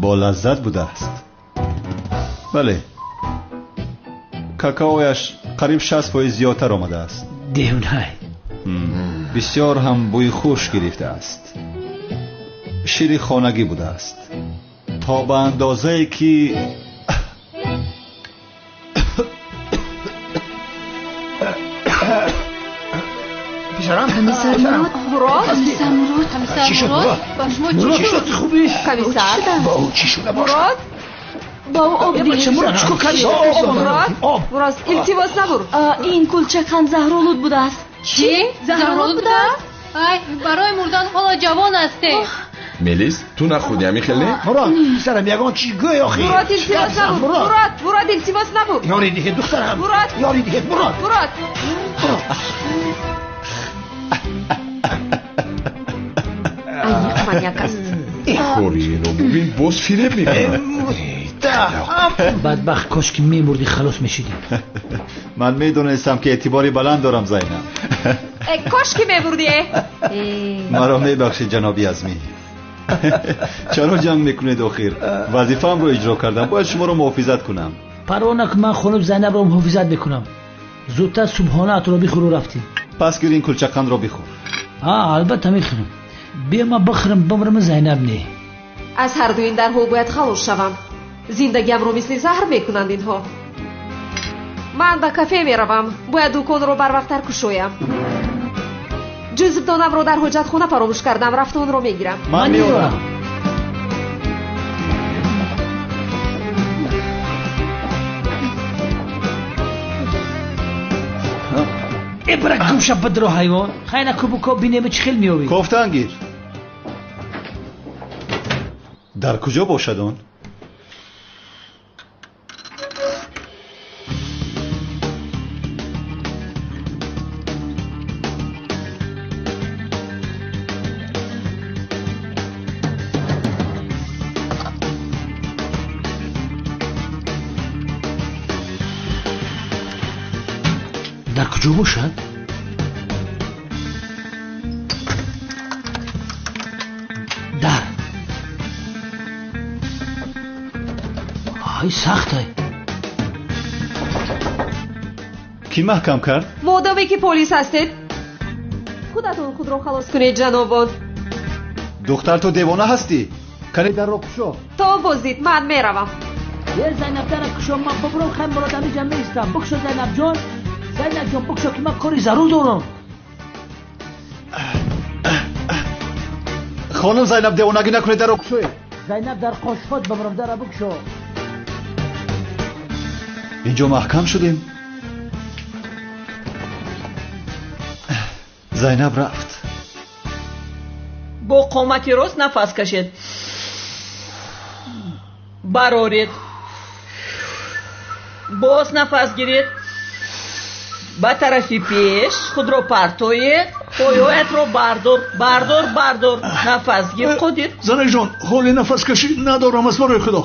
Бо лаззат будааст. Бале, какаояш қариб 60% зиёдтар омадааст. Девонай. Бисёр ҳам бӯи хуш гирифтааст. Шири хонагӣ будааст, то ба андозае ки писарам, комиссар Мурод, Мурод, комиссар Мурод, комиссар чӣ шуд, Мурод, Мурод? ба шумо Мурод, чӣ шуд? чӣ хубӣ? Комиссар Ба ӯ чӣ шуда бошад? Мурод, ба ӯ об диҳед. Мурод, чӣ кор кардӣ? Об, Мурод, об. Мурод, илтимос набур. Ин кулчақан заҳролуд будааст. Чӣ? Заҳролуд будааст? Ай, барои мурдан ҳоло ҷавон ҳастед. Мелис, ту нахӯрдӣ ҳамин хел не? Мурод, писарам, ягон чӣ гӯй охӣ. Мурод, илтимос набур. Мурод. Мурод, Мурод, илтимос набур. Ёри диҳед, духтарам. Мурод. Ёри диҳед, Мурод. Мурод. Аниқ маньяк аст. Кори ино бубин, боз фиреб мекунад. Бадбахт, кош ки мемурдӣ, халос мешидӣ. Ман медонистам, ки эътибори баланд дорам, Зайнаб. Кош ки мебурдӣ. Маро мебахшед, ҷаноби Азмӣ. Чаро ҷанг мекунед охир? Вазифаамро иҷро кардам, бояд шуморо муҳофизат кунам. Парво накун, ман хонум Зайнабро муҳофизат мекунам. Зудтар субҳонаатро бихӯру рафтӣ. Пас гир ин кулчақандро бихӯр. Албатта мехӯрам. Биё ман бихӯрам, бимрам, Зайнаб не. Аз ҳар ду ин дарҳо бояд халос шавам. Зиндагиамро мисли заҳр мекунанд инҳо. Ман ба кафе меравам, бояд дуконро барвақттар кушоям. Ҷузвдонамро дар ҳоҷатхона фаромӯш кардам, рафта онро мегирам. Ман меорам. Э, бира гумша, бидро, ҳайвон. Хайна кубуко бинеми, чӣ хел меёвӣ. Кофтан гир. Дар куҷо бошад он? Дар куҷо бошад? Дар ай сахтай. Кӣ маҳкам кард? Модоме ки полис ҳастед, худатон худро халос кунед, ҷанобон. Духтар, ту девона ҳастӣ? Кани дарро кушо. То боздид, ман меравам. Е, Зайнаб, дара кушо, ман бибурам. Хай, Мурод, ҳамиҷа меистам. Бикушо, Зайнаб ҷон, Зайнаб ҷон, бикушо, ки ман кори зарур дорам. Хонум Зайнаб, девонагӣ накунед, дарро кушоед. Зайнаб, дар қошфот бимирам, дара бикушо. Инҷо маҳкам шудем. Зайнаб рафт. Бо қомати рост нафас кашед, бароред, боз нафас гиред, ба тарафи пеш худро партоед, пойҳоятро бардор, бардор, бардор, нафас гир, Қодир. Занакҷон, ҳоли нафаскашӣ надорам, аз барои Худо.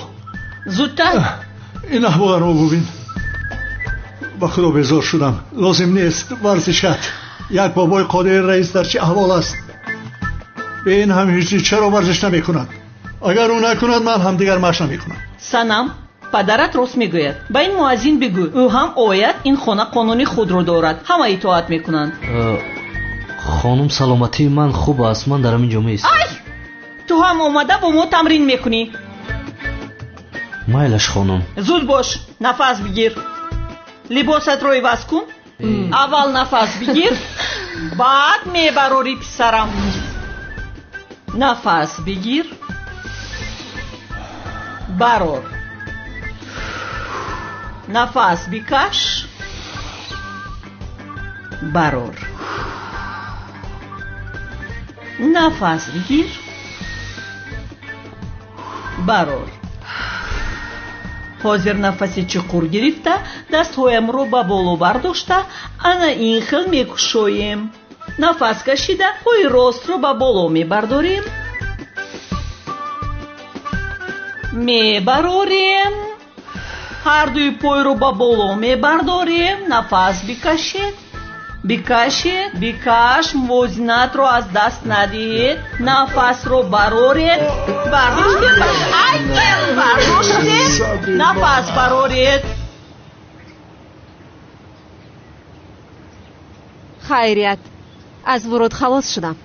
Зудтар. Ин аҳволаро бубин. Ба Худо безор шудам. Лозим нест варзишат. Як бобои Қодири раис дар чӣ аҳвол аст? Бе ин ҳам ҳеҷ чаро варзиш намекунад? Агар ӯ накунад, ман ҳам дигар маш намекунам. Санам, падарат рост мегӯяд. Ба ин муаззин бигӯ, ӯ ҳам ояд. Ин хона қонуни худро дорад, ҳама итоат мекунанд. Хонум, саломатии ман хуб аст, ман дар ҳамин ҷо меистам. Ай, ту ҳам омада бо мо тамрин мекунӣ. Майлаш, хонум. Зуд бош, нафас бигир, либосатро иваз кун. Аввал нафас бигир, баъд мебарорӣ, писарам. Нафас бигир, барор, нафас бикаш, барор, нафас бигир. Барор. Ҳозир нафаси чуқур гирифта, дастҳоямро ба боло бардошта, ана ин хел мекушоем. Нафас кашида, пои ростро ба боло мебардорем. Мебарорем. Ҳардуи пойро ба боло мебардорем. Нафас бикашед. Бикашед, бикаш, мувозинатро аз даст надиҳед. Нафасро бароред. Бардоштед, ай, бардоштед. Нафас бароред. Хайрият, аз вуруд халос шудам.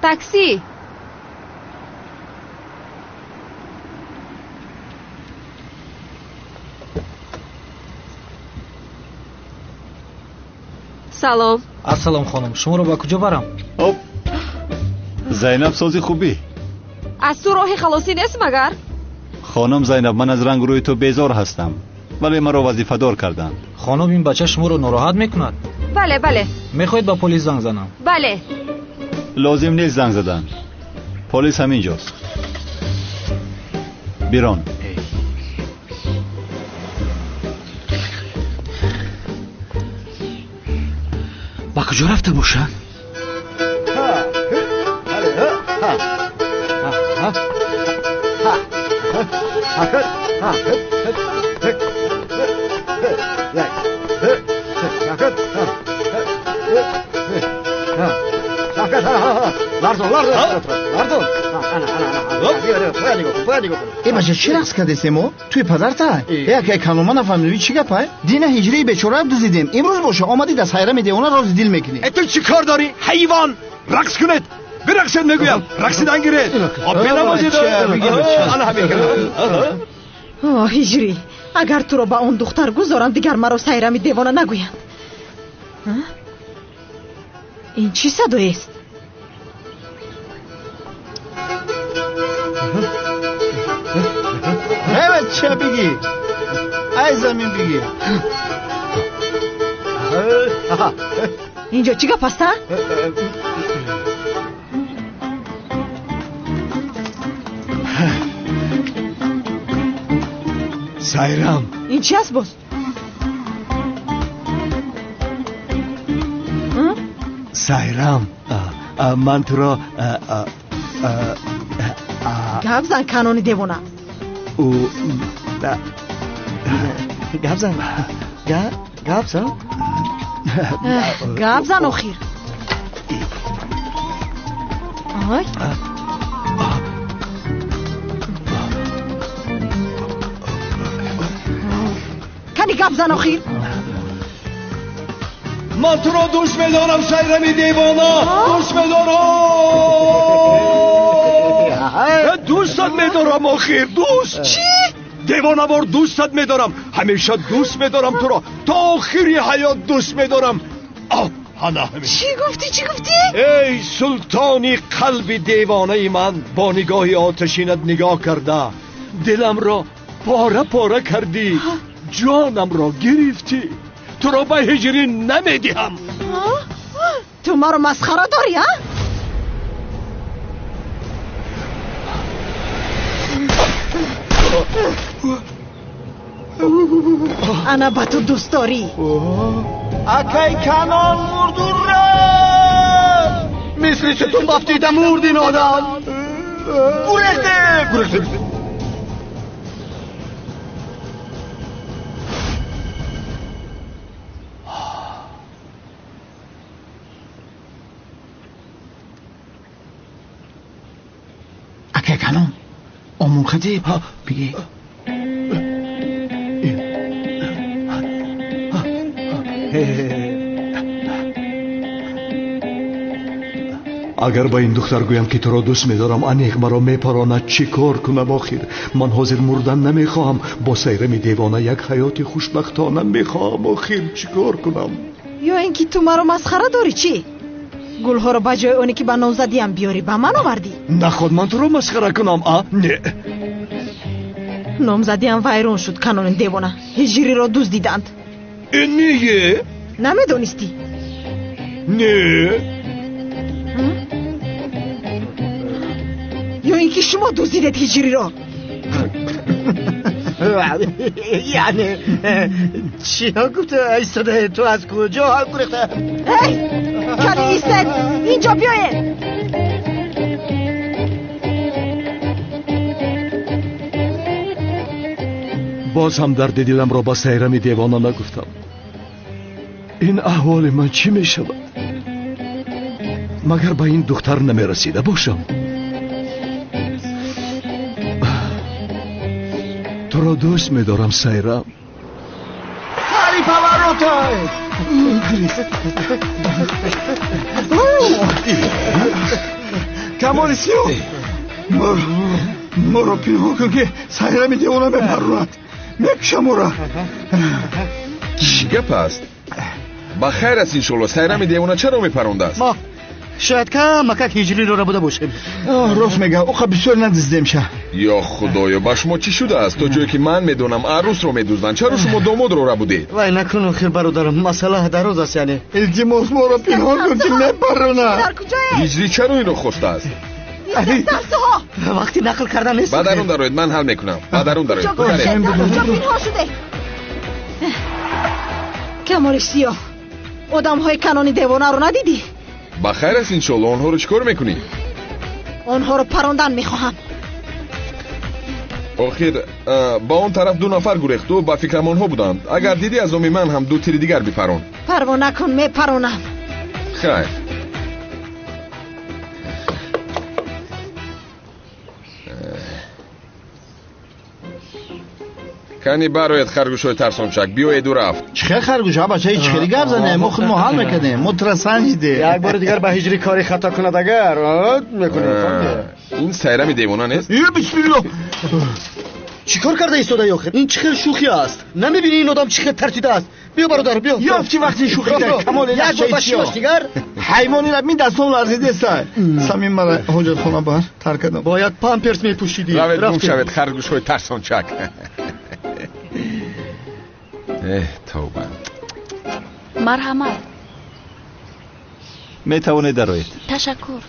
Такси! Салом. Ассалом хонум, шуморо ба куҷо барам? Оп. Зайнаб, сози хубӣ? Аз ту роҳи халосӣ нест магар? Хонум Зайнаб, ман аз рангу рӯи ту безор ҳастам, вале маро вазифадор карданд. Хонум, ин бача шуморо нороҳат мекунад? Бале, бале. Мехоҳед ба полис занг занам? Бале. Лозим нест занг задан. Полис ҳамин ҷост. Бирон. Ба куҷо рафта бошад? Э бача, чӣ рақс кардесемо? Туи падарта? Э акай канома нафаҳмидӣ чӣ гапай? Дина ҳиҷрии бечора дуздидем. Имрӯз боша омадӣ да сайрами девона рози дил мекунӣ. Э ту чӣ кор дорӣ? Ҳайвон! Рақс кунед! Бирақсед мегӯям! Рақсидан гиред! Бенамозед! Ана ҳамин. О, ҳиҷрӣ, агар туро ба он духтар гузорам, дигар маро сайрами девона нагӯянд. Ин чӣ садоест? Бача бигӣ, ай замин бигӣ. Инҷо чӣ гап аст, а? Сайрам. Ин чӣ аст боз? Сайрам, ман туро гап зан, канони девона. Гап зан, гап зан, гап зан охир. Ай, кани гап зан охир. Ман туро дӯст медорам, Сайрами девона, дӯст медорам, дӯстат медорам охир, дӯст. Чӣ? Девонавор дӯстат медорам, ҳамеша дӯст медорам туро, то охири ҳаёт дӯст медорам. Ана ҳамин. Чӣ гуфтӣ, чӣ гуфтӣ? Эй султони қалби девонаи ман, бо нигоҳи оташинат нигоҳ карда диламро пора пора кардӣ, ҷонамро гирифтӣ. Туро ба ҳиҷрӣ намедиҳам. Ту маро масхара дорӣ, а? Ана ба ту дӯстдорӣ. Акай канон мурду рафт, мисли сутун бафтида мурди нодан. Гурехтем, гурехтем. Акай канон омон хатиб бигӣ. Агар ба ин духтар гӯям ки туро дӯст медорам, анеқ маро мепаронад. Чӣ кор кунам охир? Ман ҳозир мурдан намехоҳам. Бо сайрами девона як ҳаёти хушбахтона мехоҳам. Охир чӣ кор кунам? Ё ин ки ту маро масхара дорӣ, чӣ? Гулҳоро ба ҷои оне ки ба номзадиам биёрӣ, ба ман овардӣ? Наход ман туро масхара кунам, а? Не. Номзадиам вайрон шуд, канони девона. Ҳиҷриро дуздиданд. Не. Намедонистӣ? Не. Ин ки шумо дуздидед ҳиҷриро. Яъне чиҳо гуфта истода, ту аз куҷо гурехта? Эй, кани истед, инҷо биёед. Боз ҳам дарди диламро ба Сайрами девона нагуфтам. Ин аҳволи ман чӣ мешавад? Магар ба ин духтар намерасида бошам? Туро дӯст медорам, Сайрам. Хари поворотай! Камоли сиёҳ, моро пинҳон кун, ки Сайрами девона мепарронад, мекушам ӯро. Чӣ гап аст? Ба хайр аст, иншолло. Сайрами девона чаро мепарондааст? Мо шояд камакак ҳиҷриро рабуда бошем. Рост мега, оқа бисёр надиздемша. Ё худоё, ба шумо чӣ шудааст? То ҷое ки ман медонам, арӯсро медузданд. Чаро шумо домодро рабудед? Вай, накун охир, бародарам, масъала дароз аст. Яъне илтимос, моро пинҳон кун, ки мепарронад. Ҳиҷрӣ чаро инро хостааст? Вақти нақл кардан нест. Ба дарун дароед, ман ҳал мекунам. Ба дарун дароед. Пинҳон шуде, камоли сиёҳ. Одамҳои канони девонаро надидӣ? Ба хайр аст, иншолло. Онҳоро чӣ кор мекунӣ? Онҳоро парондан мехоҳам. Охир ба он тараф ду нафар гурехту, ба фикрам онҳо буданд. Агар дидӣ, аз номи ман ҳам ду тири дигар бипарон. Парво накун, мепаронам. Хайр. Кани бароед, харгӯшҳои тарсончак, биёеду рафт. Чӣ хел харгӯш, а бача? Чӣ хели гап занем? Мо худ мо ҳал мекардем, мо тура санҷидем. Як бори дигар ба ҳиҷрӣ кори хато кунад, агар мекунем. Ин Сайрами девона нест? Э, бисмилло! Чӣ кор карда истодаи охир? Ин чӣ хел шӯхӣ аст? Намебинӣ, ин одам чӣ хел тарсидааст? Биё, бародар, биё. Ёфти вақти шӯхӣ кард, камоли як бор ба шимош дигар. Ҳайвони раб, мин дастом ларзидеста. Самим, мара ҳоҷатхона бар, тар кардам. Бояд памперс мепӯшидӣ. Равед, гум шавед, харгӯшҳои тарсончак. Эҳ, тавба. Марҳамат. Метавонед дароед. Ташаккур.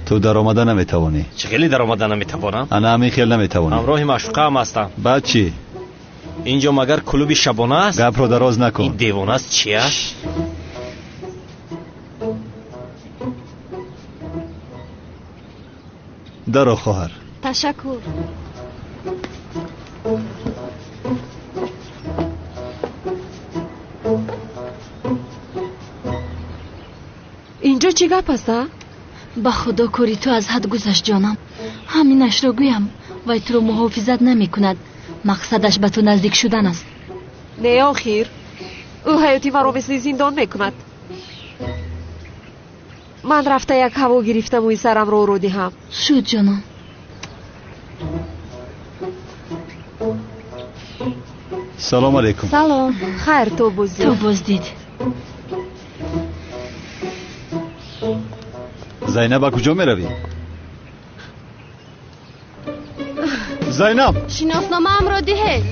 Ту даромада наметавонӣ. Чӣ хеле даромада наметавонам? Ана ҳамин хел наметавонӣ. Ҳамроҳи маъшуқаам ҳастам. Баъд чӣ? Инҷо магар клуби шабона аст? Гапро дароз накун. Ин девонааст, чи аст? Даро, хоҳар. Ташаккур. Инҷо чӣ гап аст, а? Ба худо, кори ту аз ҳад гузашт, ҷонам. Ҳаминашро гӯям, вай туро муҳофизат намекунад. Мақсадаш ба ту наздик шудан аст. Не, охир ӯ ҳаёти маро мисли зиндон мекунад. Ман рафта як ҳаво гирифта мӯи сарамро ӯро диҳам. Шуд, ҷонам. Салом алейкум. Салом, хайр, то боздид. То боздид. Зайнаб, ба куҷо меравӣ? Зайнаб! Шиносномаамро диҳед.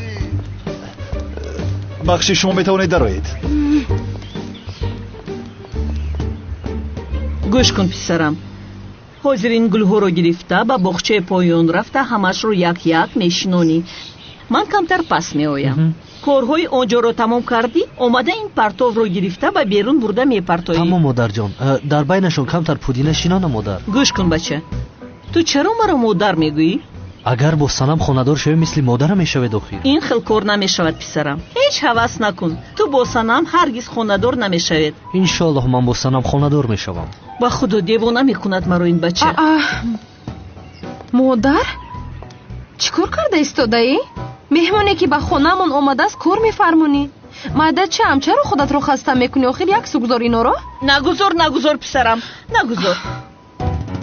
Бахши, шумо метавонед дароед. Гӯш кун, писарам, ҳозир ин гулҳоро гирифта ба боғчаи поён рафта, ҳамашро як як мешинонӣ. Ман камтар пас меоям. Корҳои он ҷоро тамом кардӣ, омада ин партовро гирифта ба берун бурда мепартоӣ. Тамом, модарҷон. Дар байнашон камтар пудина шинонам, модар. Гӯш кун, бача, ту чаро маро модар мегӯӣ? Агар бо Санам хонадор шавӣ, мисли модарам мешавед охир. Ин хел кор намешавад, писарам. Ҳеҷ ҳавас накун, ту бо Санам ҳаргиз хонадор намешавед. Иншоаллоҳ, ман бо Санам хонадор мешавам. Ба худо, девона мекунад маро ин бача. Модар, чӣ кор карда истодаӣ? Меҳмоне ки ба хонаамон омадааст, кор мефармонӣ. Майдачаам, чаро худатро хаста мекунӣ? Охир як су гузор иноро. Нагузор, нагузор, писарам, нагузор.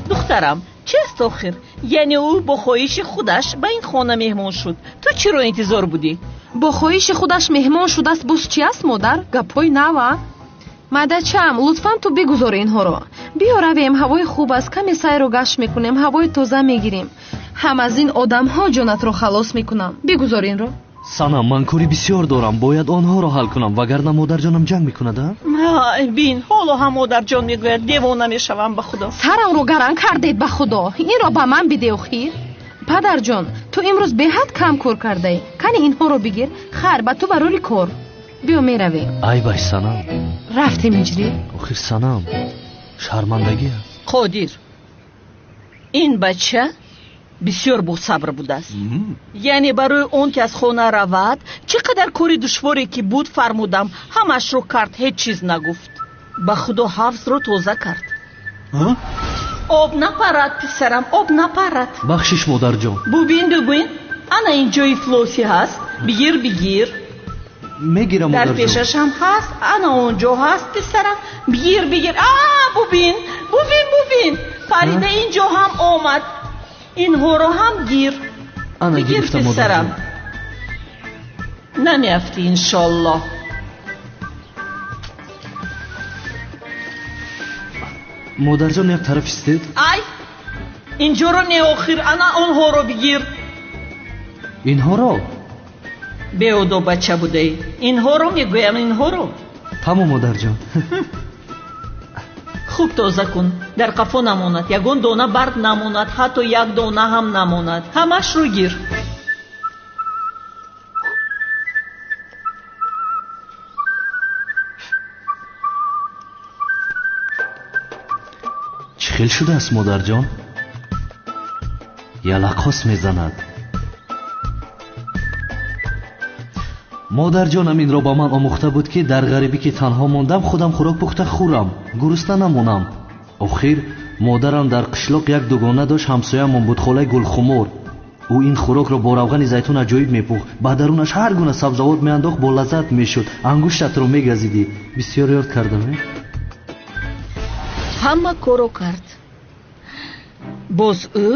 Духтарам, чи аст охир? Яъне ӯ бо хоҳиши худаш ба ин хона меҳмон шуд. Ту чиро интизор будӣ? Бо хоҳиши худаш меҳмон шудааст, боз чи аст, модар? Гапҳои нава. Майдачаам, лутфан ту бигузор инҳоро. Биё равем, ҳавои хуб аст, каме сайру гашт мекунем, ҳавои тоза мегирем. Ҳам аз ин одамҳо ҷонатро халос мекунам. Бигузор инро. Санам, ман кори бисёр дорам, бояд онҳоро ҳал кунам, вагарна модарҷонам ҷанг мекунад. Ай бин, ҳоло ҳам модарҷон мегӯяд, девона мешавам ба худо. Сарамро гаран кардед ба худо. Инро ба ман биде охир. Падарҷон, ту имрӯз беҳад кам кор кардаӣ. Кани инҳоро бигир, хайр ба ту барори кор. Биё меравем. Ай бай Санам. Рафтем иҷри. Охир Санам, шармандагӣ аст. Қодир, ин бача бисёр босабр будааст. Яъне барои он ки аз хона равад, чӣ қадар кори душворе ки буд фармудам, ҳамашро кард, ҳеҷ чиз нагуфт. Ба худо ҳавзро тоза кард. Об напарад, писарам, об напарад. Бахшиш, модарҷон. Бубин, бубин, ана ин ҷои флоси ҳаст. Бигир, бигир. Мегирам, дар модарҷон. Пешашам ҳаст, ана он ҷо ҳаст, писарам. Бигир, бигир. А, бубин, бубин, бубин. Фарида ин ҷо ҳам омад. Инҳоро ҳам гир. Ана бигир, гирифтам, писарам. модарҷон. Намеафтӣ, иншоллоҳ. Модарҷон, як тараф истед. Ай, инҷоро не охир, ана онҳоро бигир. Инҳоро? Беодоб бача будаӣ. Инҳоро мегӯям, инҳоро. Тамом, модарҷон. Хуб тоза кун, дар қафо намонад, ягон дона барг намонад, ҳатто як дона ҳам намонад. Ҳамашро гир. Чӣ хел шудааст, модарҷон? Ялақос мезанад. Модарҷонам инро ба ман омӯхта буд, ки дар ғарибӣ ки танҳо мондам, худам хӯрок пухта хӯрам, гурусна намонам. Охир модарам дар қишлоқ як дугона дошт, ҳамсоямон буд, холаи Гулхумор. Ӯ ин хӯрокро бо равғани зайтун аҷоиб мепухт, ба дарунаш ҳар гуна сабзавот меандохт, бо лаззат мешуд, ангуштатро мегазидӣ. Бисёр ёд кардам. Ҳама корро кард. Боз ӯ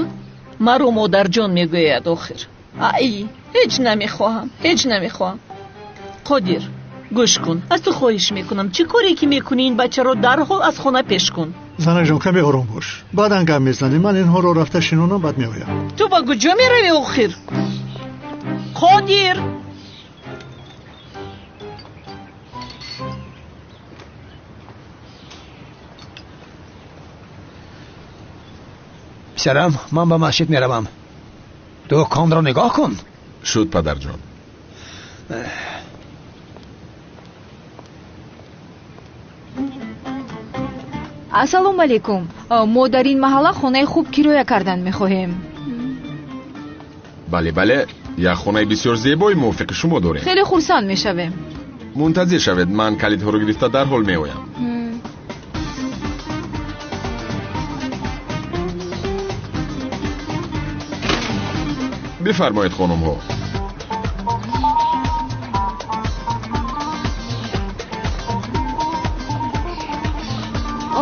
маро модарҷон мегӯяд охир. Ай, ҳеҷ намехоҳам, ҳеҷ намехоҳам. Қодир, гӯш кун, аз ту хоҳиш мекунам, чӣ коре ки мекунӣ, ин бачаро дарҳол аз хона пеш кун. Занаҷон, каме ором бош, баъдан гап мезанем. Ман инҳоро рафта шинонам, баъд меоям. Ту ба куҷо меравӣ охир? Қодир! Писарам, ман ба масҷид меравам. Дуконро нигоҳ кун. Шуд, падарҷон. Ассалому алайкум. Мо дар ин маҳалла хонаи хуб кироя кардан мехоҳем. Бале, бале, як хонаи бисёр зебои мувофиқи шумо дорем. Хеле хурсанд мешавем. Мунтазир шавед, ман калидҳоро гирифта дарҳол меоям. Бифармоед, хонумҳо.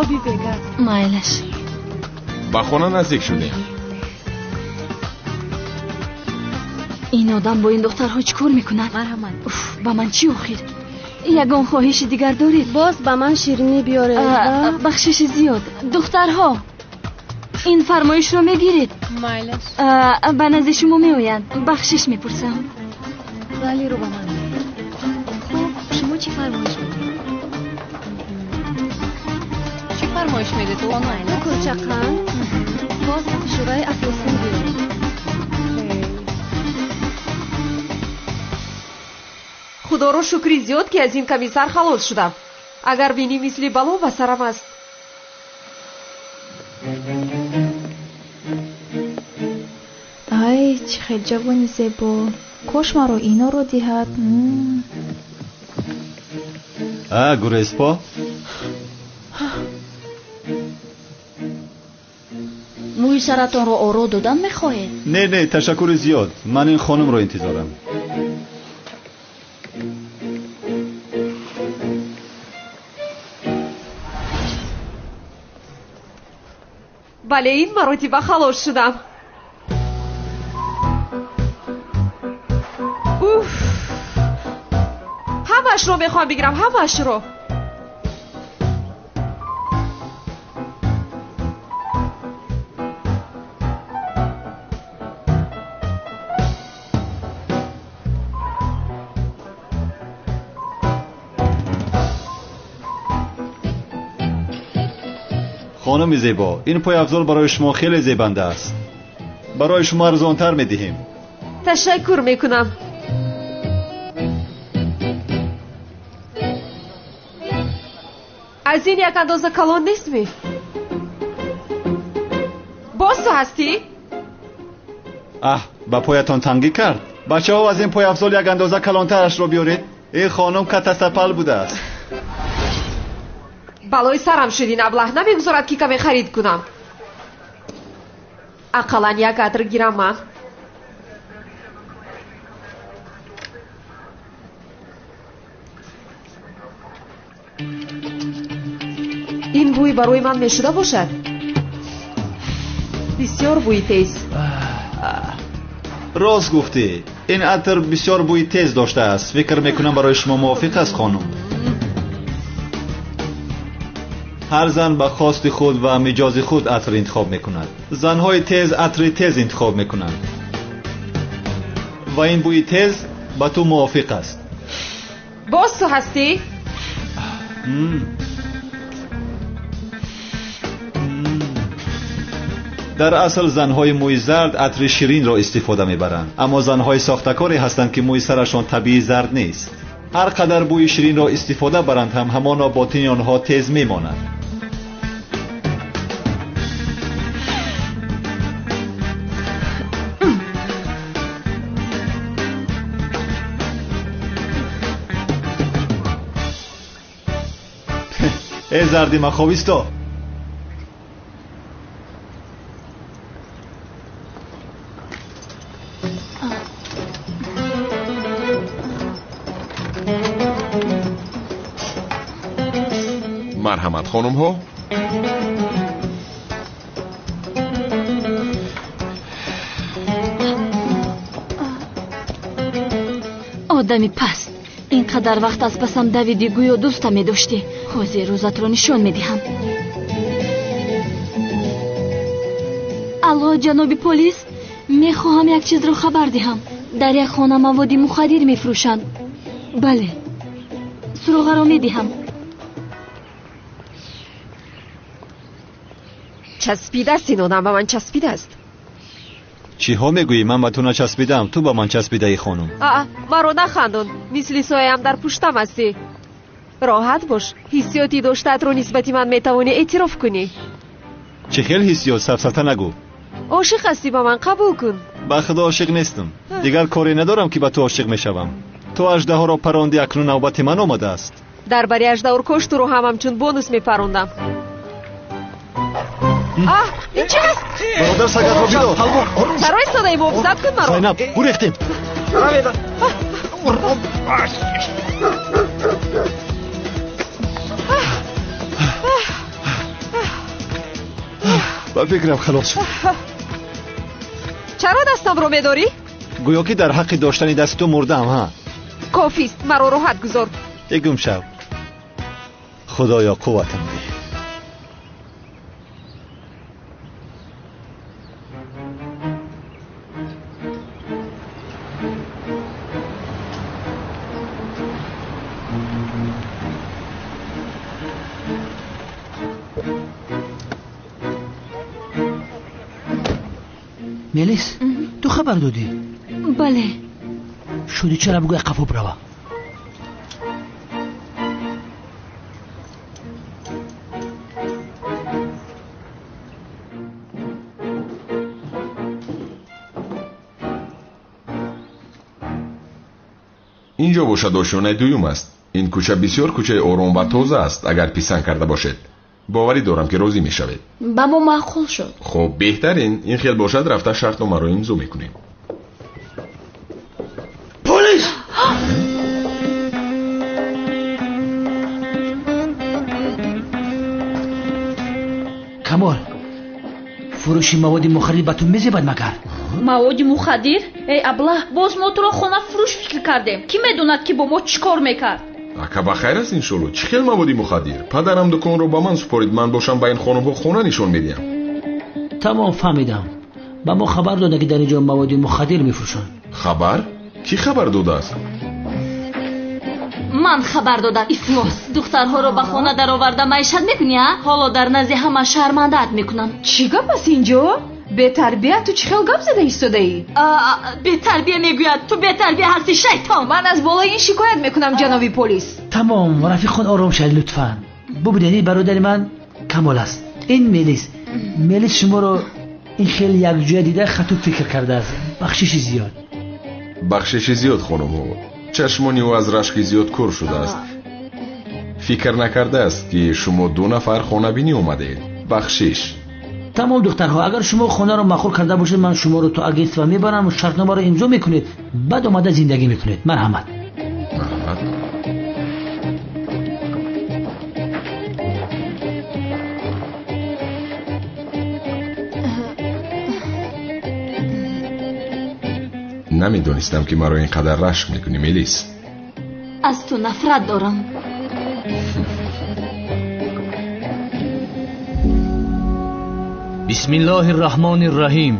Оби бегаз. Майлаш. Ба хона наздик шудем. Ин одам бо ин духтарҳо чӣ кор мекунад? Марҳамат. Уф, ба ман чӣ охир? Ягон хоҳиши дигар доред? Боз ба ман ширинӣ биёред. Бахшиши зиёд. Духтарҳо, ин фармоишро мегиред? Майлаш. Ба назди шумо меоянд. Бахшиш мепурсам. Лалиро ба ман диҳед. Хуб, шумо чӣ фармоиш медиҳед? Чӣ фармоиш медиҳед? Ду кулча қанд, боз шӯраи афлесун биёред. Худоро шукри зиёд, ки аз ин комиссар халос шудам. Агар бинӣ, мисли бало ба сарам аст. Ай, чӣ хел ҷавони зебо! Кош маро иноро диҳад. А, гуреспо? Мӯи саратонро оро додан мехоҳед? Не, не, ташаккури зиёд. Ман ин хонумро интизорам. Бале, ин маротиба халос шудам. Уф, ҳамаашро мехоҳам бигирам, ҳамаашро. Хонуми зебо, ин пойафзол барои шумо хеле зебанда аст. Барои шумо арзонтар медиҳем. Ташаккур мекунам. Аз ин як андоза калон нестми? Боз ту ҳастӣ? Аҳ, ба поятон тангӣ кард. Бачаҳо, аз ин пойафзол як андоза калонтарашро биёред. Ин хонум катасапал будааст. Балои сарам шуд, ин аблаҳ намегузорад, ки каме харид кунам. Ақаллан як атр гирам ман. Ин бӯй барои ман мешуда бошад? Бисёр бӯи тез. Рост гуфтӣ, ин атр бисёр бӯи тез доштааст. Фикр мекунам барои шумо мувофиқ аст, хонум. Ҳар зан ба хости худ ва миҷози худ атр интихоб мекунад. Занҳои тез атри тез интихоб мекунанд ва ин бӯи тез ба ту мувофиқ аст. Боз ту ҳастӣ? Дар асл занҳои мӯи зард атри ширинро истифода мебаранд, аммо занҳои сохтакоре ҳастанд, ки мӯи сарашон табиӣ зард нест. Ҳар қадар бӯи ширинро истифода баранд ҳам, ҳамоно ботини онҳо тез мемонад. Э зарди маховисто! Марҳамат, хонумҳо. Одами паст, ин қадар вақт аз пасам давидӣ, гӯё дӯста медоштӣ. Ҳозир рӯзатро нишон медиҳам. Алло, ҷаноби полис, мехоҳам як чизро хабар диҳам. Дар як хона маводи мухаддир мефурӯшанд. Бале, суроғаро медиҳам. Часпидааст ин одам, ба ман часпидааст. Чиҳо мегӯӣ? Ман ба ту начаспидаам, ту ба ман часпидаӣ, хонум. Аа, маро нахандон, мисли сояам дар пуштам ҳастӣ. Роҳат бош, ҳиссиёти доштаатро нисбати ман метавонӣ эътироф кунӣ. Чӣ хел ҳиссиёт? Сафсата нагӯ. Ошиқ ҳастӣ ба ман, қабул кун. Ба худо ошиқ нестам. Дигар коре надорам, ки ба ту ошиқ мешавам. Ту аждаҳоро паронди, акнун навбати ман омадааст. Дар бари аждаҳоркош туро ҳам ҳамчун бонус мепарондам. Аҳ, ин чи аст? Бародар, сагатро бидор. Чаро истодаи? Муҳофизат кун маро. Зайнаб, гурехтем. Ба фикрам халос шуд. Чаро дастамро медорӣ? Гӯё ки дар ҳаққи доштани дасти ту мурдаам, ҳа? Кофист, маро роҳат гузор. Э гум шав. Худоё, қувватам деҳ. Мелис, ту хабар додӣ? Бале. Шуди чара бугӯй қафо бирава. Инҷо бошад ошёнаи дуюм аст. Ин кӯча бисёр кӯчаи ором ва тоза аст, агар писанд карда бошед. Боварӣ дорам, ки розӣ мешавед. Ба мо маъқул шуд. Хуб, беҳтарин. Ин хел бошад, рафта шартномаро имзо мекунем. Полис! Камол, фурӯши маводи мухаддир ба ту мезебад магар? Маводи мухаддир? Эй аблаҳ, боз мо туро хонафурӯш фикр кардем. Кӣ медонад, ки бо мо чӣ кор мекард? Ака, ба хайр аст иншолло. Чӣ хел маводи мухаддир? Падарам дуконро ба ман супорид, ман бошам ба ин хонумҳо хона нишон медиҳам. Тамом, фаҳмидам. Ба мо хабар дода, ки дар ин ҷо маводи мухаддир мефурӯшанд. Хабар? Кӣ хабар додааст? Ман хабар додам. Ифлос. Духтарҳоро ба хона дароварда маишат мекунӣ, а? Ҳоло дар назди ҳама шармандаат мекунам. Чӣ гап аст инҷо? Бетарбия, ту чӣ хел гап зада истодаӣ? Бетарбия мегӯяд. Ту бетарбия ҳастӣ, шайтон. Ман аз болои ин шикоят мекунам, ҷаноби полис. Тамом, рафиқон, ором шавед лутфан. Бубинед, ин бародари ман Камол аст. Ин Мелис. Мелис шуморо ин хеле якҷоя дида хату фикр кардааст. Бахшиши зиёд. Бахшиши зиёд, хонумҳо. Чашмони ӯ аз рашки зиёд кӯр шудааст. Фикр накардааст, ки шумо ду нафар хонабинӣ омадед. Бахшиш. Тамом, духтарҳо, агар шумо хонаро маъқул карда бошед, ман шуморо то агентство мебарам, шартномаро имзо мекунед, баъд омада зиндагӣ мекунед. Марҳамат. Марҳамат. Намедонистам, ки маро ин қадар рашк мекунӣ, Мелис. Аз ту нафрат дорам. Бисмиллоҳир раҳмонир раҳим.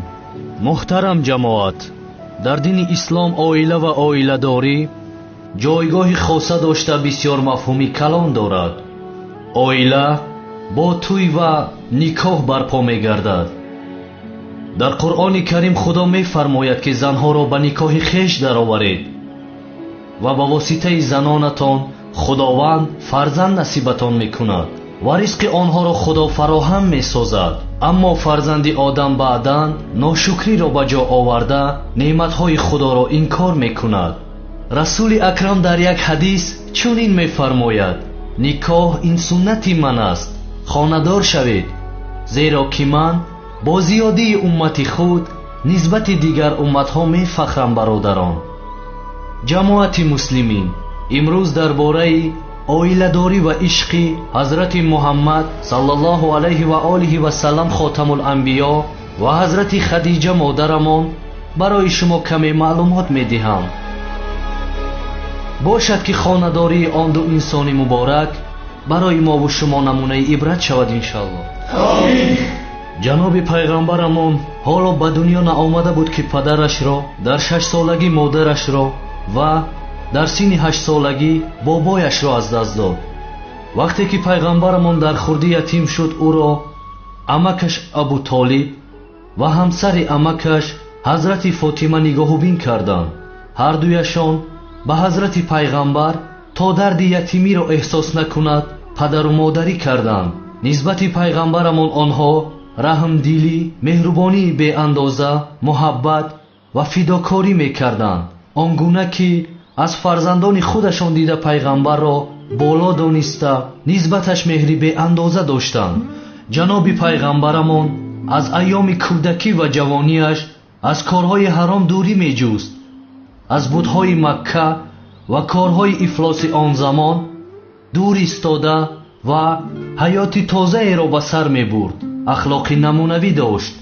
Муҳтарам ҷамоат, дар дини ислом оила ва оиладорӣ ҷойгоҳи хоса дошта бисёр мафҳуми калон дорад. Оила бо тӯй ва никоҳ барпо мегардад. Дар Қуръони Карим Худо мефармояд, ки занҳоро ба никоҳи хеш дароваред ва ба воситаи занонатон Худованд фарзанд насибатон мекунад ва ризқи онҳоро Худо фароҳам месозад. Аммо фарзанди одам баъдан ношукриро ба ҷо оварда неъматҳои Худоро инкор мекунад. Расули Акрам дар як ҳадис чунин мефармояд: никоҳ ин суннати ман аст, хонадор шавед, зеро ки ман бо зиёдии уммати худ нисбати дигар умматҳо мефахрам. Бародарон, ҷамоати муслимин, имрӯз дар бораи оиладорӣ ва ишқи ҳазрати Муҳаммад саллаллоҳу алайҳи ва олиҳи васаллам хотамул-анбиё ва ҳазрати Хадиҷа модарамон барои шумо каме маълумот медиҳам. Бошад, ки хонадории он ду инсони муборак барои мову шумо намунаи ибрат шавад, иншаллоҳ. Омин. Ҷаноби пайғамбарамон ҳоло ба дунё наомада буд, ки падарашро дар 6-солагӣ, модарашро ва дар синни 8-солагӣ бобояшро аз даст дод. Вақте ки пайғамбарамон дар хурдӣ ятим шуд, ӯро амакаш Абутолиб ва ҳамсари амакаш ҳазрати Фотима нигоҳубин карданд. Ҳардуяшон ба ҳазрати пайғамбар то дарди ятимиро эҳсос накунад падару модарӣ карданд. Нисбати пайғамбарамон онҳо раҳмдилӣ, меҳрубонии беандоза, муҳаббат ва фидокорӣ мекарданд, он гуна ки аз фарзандони худашон дида пайғамбарро боло дониста нисбаташ меҳри беандоза доштанд. Ҷаноби пайғамбарамон аз айёми кӯдакӣ ва ҷавониаш аз корҳои ҳаром дурӣ меҷуст. Аз бутҳои Макка ва корҳои ифлоси он замон дур истода ва ҳаёти тозаеро ба сар мебурд. Ахлоқи намунавӣ дошт.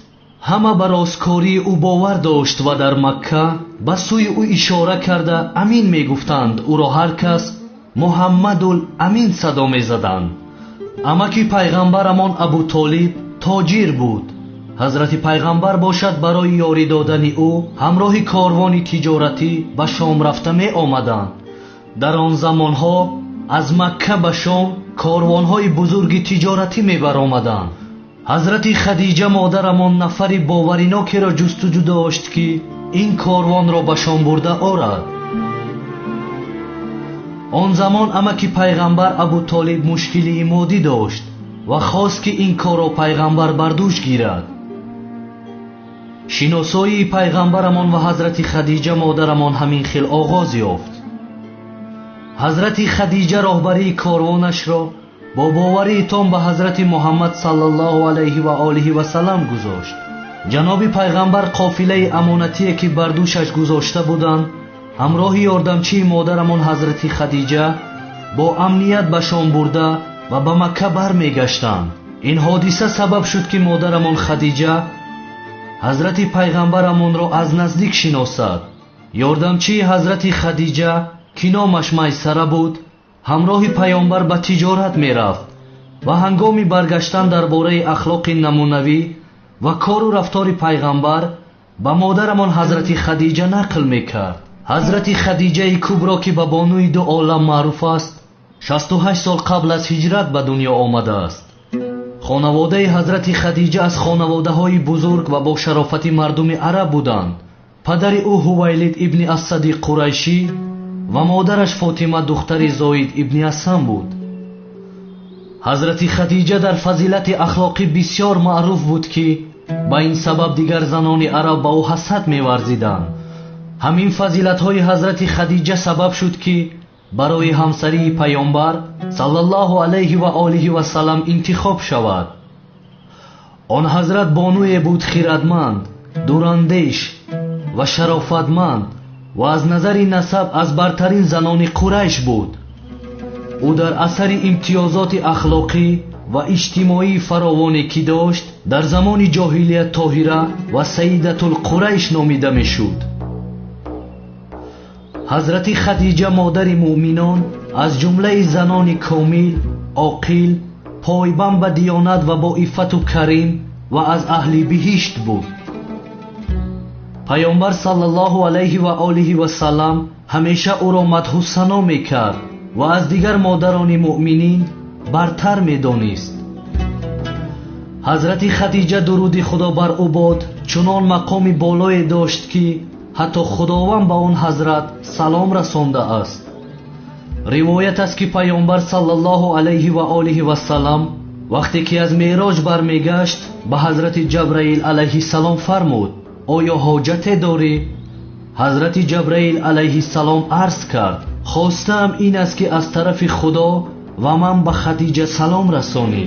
Ҳама ба росткории ӯ бовар дошт ва дар Макка ба сӯи ӯ ишора карда амин мегуфтанд. Ӯро ҳар кас Муҳаммадул Амин садо мезаданд. Амаки пайғамбарамон Абутолиб тоҷир буд. Ҳазрати пайғамбар бошад барои ёрӣ додани ӯ ҳамроҳи корвони тиҷоратӣ ба Шом рафта меомаданд. Дар он замонҳо аз Макка ба Шом корвонҳои бузурги тиҷоратӣ мебаромаданд. Ҳазрати Хадиҷа модарамон нафари боваринокеро ҷустуҷӯ дошт, ки ин корвонро ба Шом бурда орад. Он замон амаки пайғамбар Абутолиб мушкилии моддӣ дошт ва хост, ки ин корро пайғамбар бар дӯш гирад. Шиносоии пайғамбарамон ва ҳазрати Хадиҷа модарамон ҳамин хел оғоз ёфт. Ҳазрати Хадиҷа роҳбарии корвонашро бо боварии том ба ҳазрати Муҳаммад саллаллоҳу алайҳи ва олиҳи васаллам гузошт. Ҷаноби пайғамбар қофилаи амонатие, ки бар дӯшаш гузошта буданд, ҳамроҳи ёрдамчии модарамон ҳазрати Хадиҷа бо амният ба Шом бурда ва ба Макка бармегаштанд. Ин ҳодиса сабаб шуд, ки модарамон Хадиҷа ҳазрати пайғамбарамонро аз наздик шиносад. Ёрдамчии ҳазрати Хадиҷа, ки номаш Майсара буд, ҳамроҳи паёмбар ба тиҷорат мерафт ва ҳангоми баргаштан дар бораи ахлоқи намунавӣ ва кору рафтори пайғамбар ба модарамон ҳазрати Хадиҷа нақл мекард. Ҳазрати Хадиҷаи Кубро, ки ба бонуи ду олам маъруф аст, 68 сол қабл аз ҳиҷрат ба дунё омадааст. Хонаводаи ҳазрати Хадиҷа аз хонаводаҳои бузург ва бо шарофати мардуми араб буданд. Падари ӯ Ҳувайлид ибни Асади Қурайшӣ ва модараш Фотима духтари Зоид ибни Асам буд. Ҳазрати Хадиҷа дар фазилати ахлоқӣ бисёр маъруф буд, ки ба ин сабаб дигар занони араб ба ӯ ҳасад меварзиданд. Ҳамин фазилатҳои ҳазрати Хадиҷа сабаб шуд, ки барои ҳамсарии паёмбар саллаллоҳу алайҳи ва олиҳи васаллам интихоб шавад. Он ҳазрат бонуе буд хирадманд, дурандеш ва шарофатманд ва аз назари насаб аз бартарин занони Қурайш буд. Ӯ дар асари имтиёзоти ахлоқӣ ва иҷтимоии фаровоне ки дошт, дар замони ҷоҳилият Тоҳира ва Саидатулқурайш номида мешуд. Ҳазрати Хадиҷа модари муъминон аз ҷумлаи занони комил, оқил, пойбанд ба диёнат ва бо иффату карим ва аз аҳли биҳишт буд. Паёмбар саллаллоҳу алайҳи ва олиҳи васаллам ҳамеша ӯро мадҳу сано мекард ва аз дигар модарони муъминин бартар медонист. Ҳазрати Хадиҷа дуруди Худо бар ӯ бод чунон мақоми болое дошт, ки ҳатто Худованд ба он ҳазрат салом расондааст. Ривоят аст, ки паёмбар саллаллоҳу алайҳи ва олиҳи васаллам вақте ки аз меъроҷ бармегашт, ба ҳазрати Ҷабраил алайҳиссалом фармуд: оё ҳоҷате дорӣ? Ҳазрати Ҷабраил алайҳиссалом арз кард: хостаам ин аст, ки аз тарафи Худо ва ман ба Хадиҷа салом расонӣ.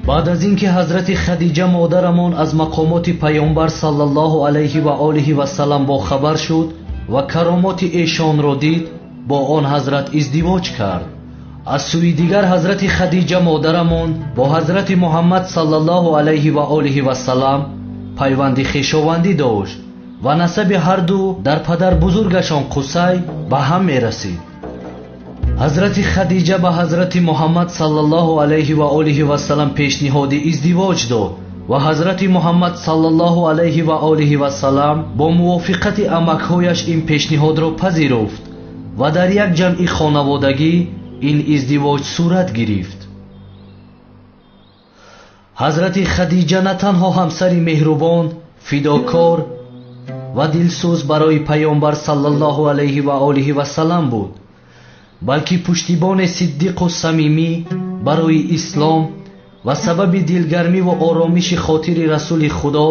Баъд аз ин ки ҳазрати Хадиҷа модарамон аз мақомоти паёмбар саллаллоҳу алайҳи ва олиҳи васаллам бохабар шуд ва каромоти эшонро дид, бо он ҳазрат издивоҷ кард. Аз сӯи дигар ҳазрати Хадиҷа модарамон бо ҳазрати Муҳаммад саллаллоҳу алайҳи ва олиҳи васаллам пайванди хешовандӣ дошт ва насаби ҳарду дар падарбузургашон Қусай ба ҳам мерасид. Ҳазрати Хадиҷа ба ҳазрати Муҳаммад саллаллоҳу алайҳи ва олиҳи васаллам пешниҳоди издивоҷ дод ва ҳазрати Муҳаммад саллаллоҳу алайҳи ва олиҳи васаллам бо мувофиқати амакҳояш ин пешниҳодро пазируфт ва дар як ҷамъи хонаводагӣ ин издивоҷ сурат гирифт. Ҳазрати Хадиҷа на танҳо ҳамсари меҳрубон, фидокор ва дилсӯз барои паёмбар саллаллоҳу алайҳи ва олиҳи васаллам буд, балки пуштибони сиддиқу самимӣ барои ислом ва сабаби дилгармӣ ва оромиши хотири расули Худо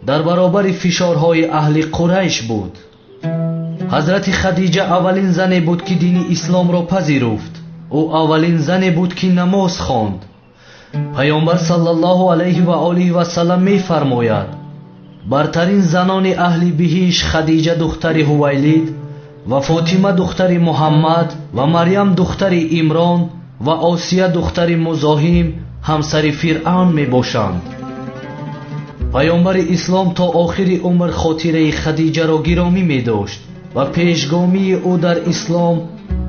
дар баробари фишорҳои аҳли Қурайш буд. Ҳазрати Хадиҷа аввалин зане буд, ки дини исломро пазируфт. Ӯ аввалин зане буд, ки намоз хонд. Паёмбар саллаллоҳу алайҳи ва олиҳи васаллам мефармояд: бартарин занони аҳли биҳишт Хадиҷа духтари Ҳувайлид ва Фотима духтари Муҳаммад ва Марьям духтари Имрон ва Осия духтари Музоҳим ҳамсари Фиръавн мебошанд. Паёмбари ислом то охири умр хотираи Хадиҷаро гиромӣ медошт ва пешгомии ӯ дар ислом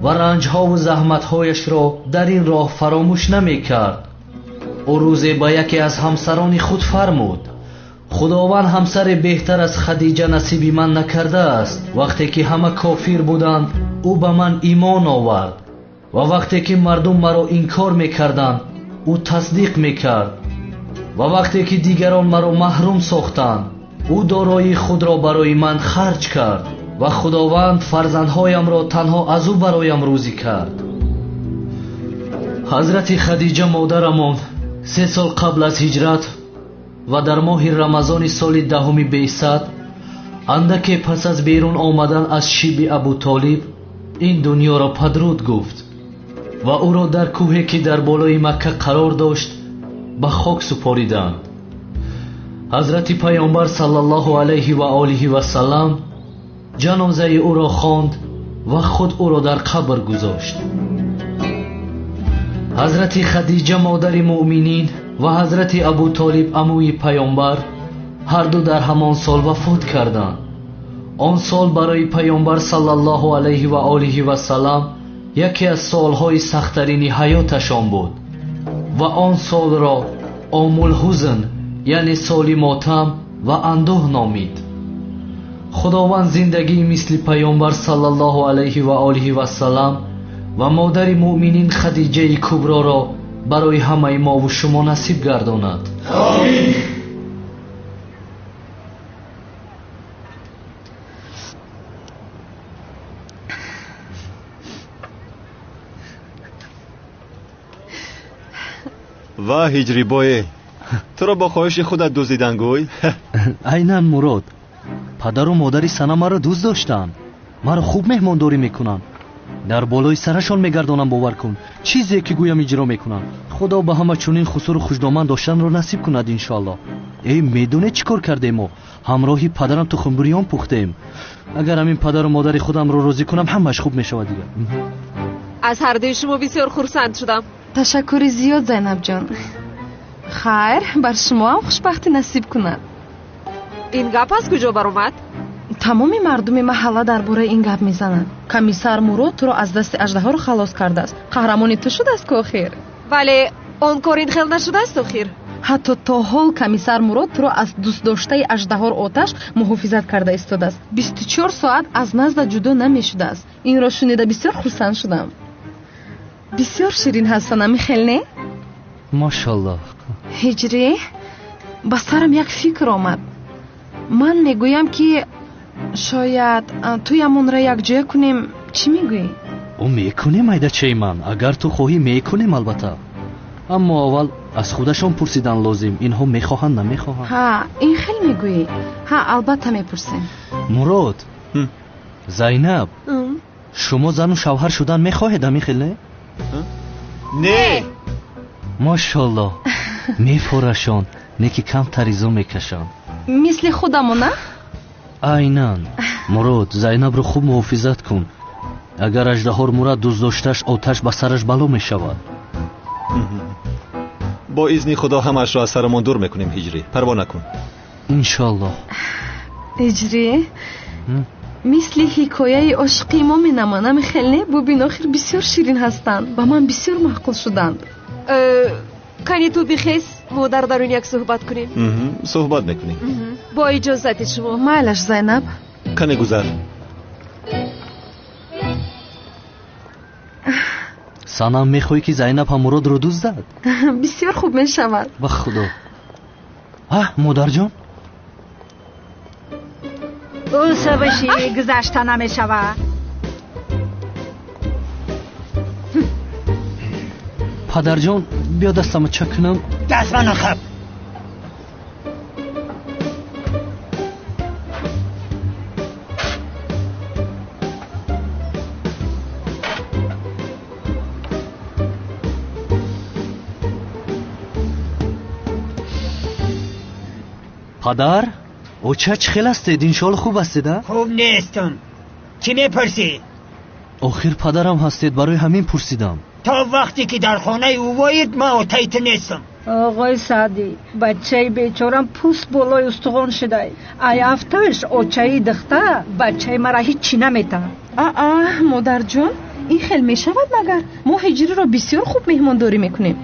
ва ранҷҳову заҳматҳояшро дар ин роҳ фаромӯш намекард. Ӯ рӯзе ба яке аз ҳамсарони худ фармуд: Худованд ҳамсаре беҳтар аз Хадиҷа насиби ман накардааст. Вақте ки ҳама кофир буданд, ӯ ба ман имон овард ва вақте ки мардум маро инкор мекарданд, ӯ тасдиқ мекард ва вақте ки дигарон маро маҳрум сохтанд, ӯ дороии худро барои ман харҷ кард ва Худованд фарзандҳоямро танҳо аз ӯ бароям рӯзӣ кард. Ҳазрати Хадиҷа модарамон 3 сол қабл аз ҳиҷрат ва дар моҳи рамазони соли 10 беъсат, андаке пас аз берун омадан аз шиби Абутолиб, ин дунёро падруд гуфт ва ӯро дар кӯҳе ки дар болои Макка қарор дошт ба хок супориданд. Ҳазрати паёмбар саллаллоҳу алайҳи ва олиҳи васаллам ҷанозаи ӯро хонд ва худ ӯро дар қабр гузошт. Ҳазрати Хадиҷа модари муъминин ва ҳазрати Абутолиб амӯи паёмбар ҳарду дар ҳамон сол вафот карданд. Он сол барои паёмбар саллаллоҳу алайҳи ва олиҳи васаллам яке аз солҳои сахттарини ҳаёташон буд ва он солро Омулҳузн, яъне соли мотам ва андӯҳ номид. Худованд зиндагии мисли Паёмбар саллаллоҳу алайҳи ва олиҳи вассалам ва модари муъминин Хадиҷаи Куброро барои ҳамаи мову шумо насиб гардонад. Омин. Ва ҳиҷрибое, туро бо хоҳиши худат дуздидан гӯй? Айнан Мурод, падару модари Сана маро дӯст доштанд, маро хуб меҳмондорӣ мекунанд, дар болои сарашон мегардонам, бовар кун, чизе ки гӯям иҷро мекунанд. Худо ба ҳама чунин хусуру хушдоман доштанро насиб кунад иншоаллоҳ. Эй, медонед чӣ кор кардем мо? Ҳамроҳи падарам тухмбурён пухтем. Агар ҳамин падару модари худамро розӣ кунам, ҳамааш хуб мешавад дигар. Аз ҳардуи шумо бисёр хурсанд шудам. Ташаккури зиёд, Зайнабҷон. Хайр, бар шумоам хушбахтӣ насиб кунад. Ин гап аз куҷо баромад? Тамоми мардуми маҳалла дар бораи ин гап мезананд. Комиссар Мурод туро аз дасти аждаҳоро халос кардааст. Қаҳрамони ту шудааст ку охир. Вале он кор ин хел нашудааст охир. Ҳатто то ҳол комиссар Мурод туро аз дӯстдоштаи аждаҳор оташ муҳофизат карда истодааст. 24 соат аз назда ҷудо намешудааст. Инро шунида бисёр хурсанд шудам. Бисёр ширин ҳастанд, ами хел не? Мошаллоҳ. Ҳиҷрӣ, ба сарам як фикр омад. Ман мегӯям ки шояд туямонро якҷоя кунем. Чӣ мегӯӣ? О, мекунем, айдачаи ман. Агар ту хоҳӣ мекунем албатта. Аммо аввал аз худашон пурсидан лозим. Инҳо мехоҳанд, намехоҳанд. Ҳа, ин хел мегӯӣ? Ҳа, албатта мепурсем. Мурод, Зайнаб, шумо зану шавҳар шудан мехоҳед, ами хел не? Не. Мошаллоҳ, мефорашон, не ки кам таризо мекашанд. Мисли худамона? Айнан. Мурод, Зайнабро хуб муҳофизат кун. Агар аждаҳор Мурод дӯстдошташ оташ ба сараш бало мешавад. Бо изни Худо ҳамаашро аз сарамон дур мекунем, Ҳиҷрӣ. Парво накун. Иншоаллоҳ. Ҳиҷрӣ, мисли ҳикояи ошиқи мо менамонд, ами хел не? Бубин, охир бисёр ширин ҳастанд. Ба ман бисёр маъқул шуданд. Кани ту бихез, мо дар дарун як суҳбат кунем. Суҳбат мекунем. Бо иҷозати шумо. Майлаш, Зайнаб. Кане гузар. Санам, мехоҳӣ ки Зайнаб ҳам Муродро дуздад? Бисёр хуб мешавад. Ба Худо. Аҳ, модарҷон. Ӯ савиши гузашта намешавад. Падарҷон, биё дастама чак кунам. Даст ман нахаб. Падар, оча чӣ хел ҳастед? Иншоалло хуб ҳастед, а? Хуб нестам. Чӣ мепурсӣ? Охир падарам ҳастед, барои ҳамин пурсидам. То вақте ки дар хонаи ӯ воид, ман отаи ту нестам. Оғои Саъдӣ, бачаи бечорам пӯст болои устухон шудай. Ай афташ очаи духта бачаи мара ҳиччи наметаҳад. Аа, модарҷон, ин хел мешавад магар? Мо ҳиҷриро бисёр хуб меҳмондорӣ мекунем.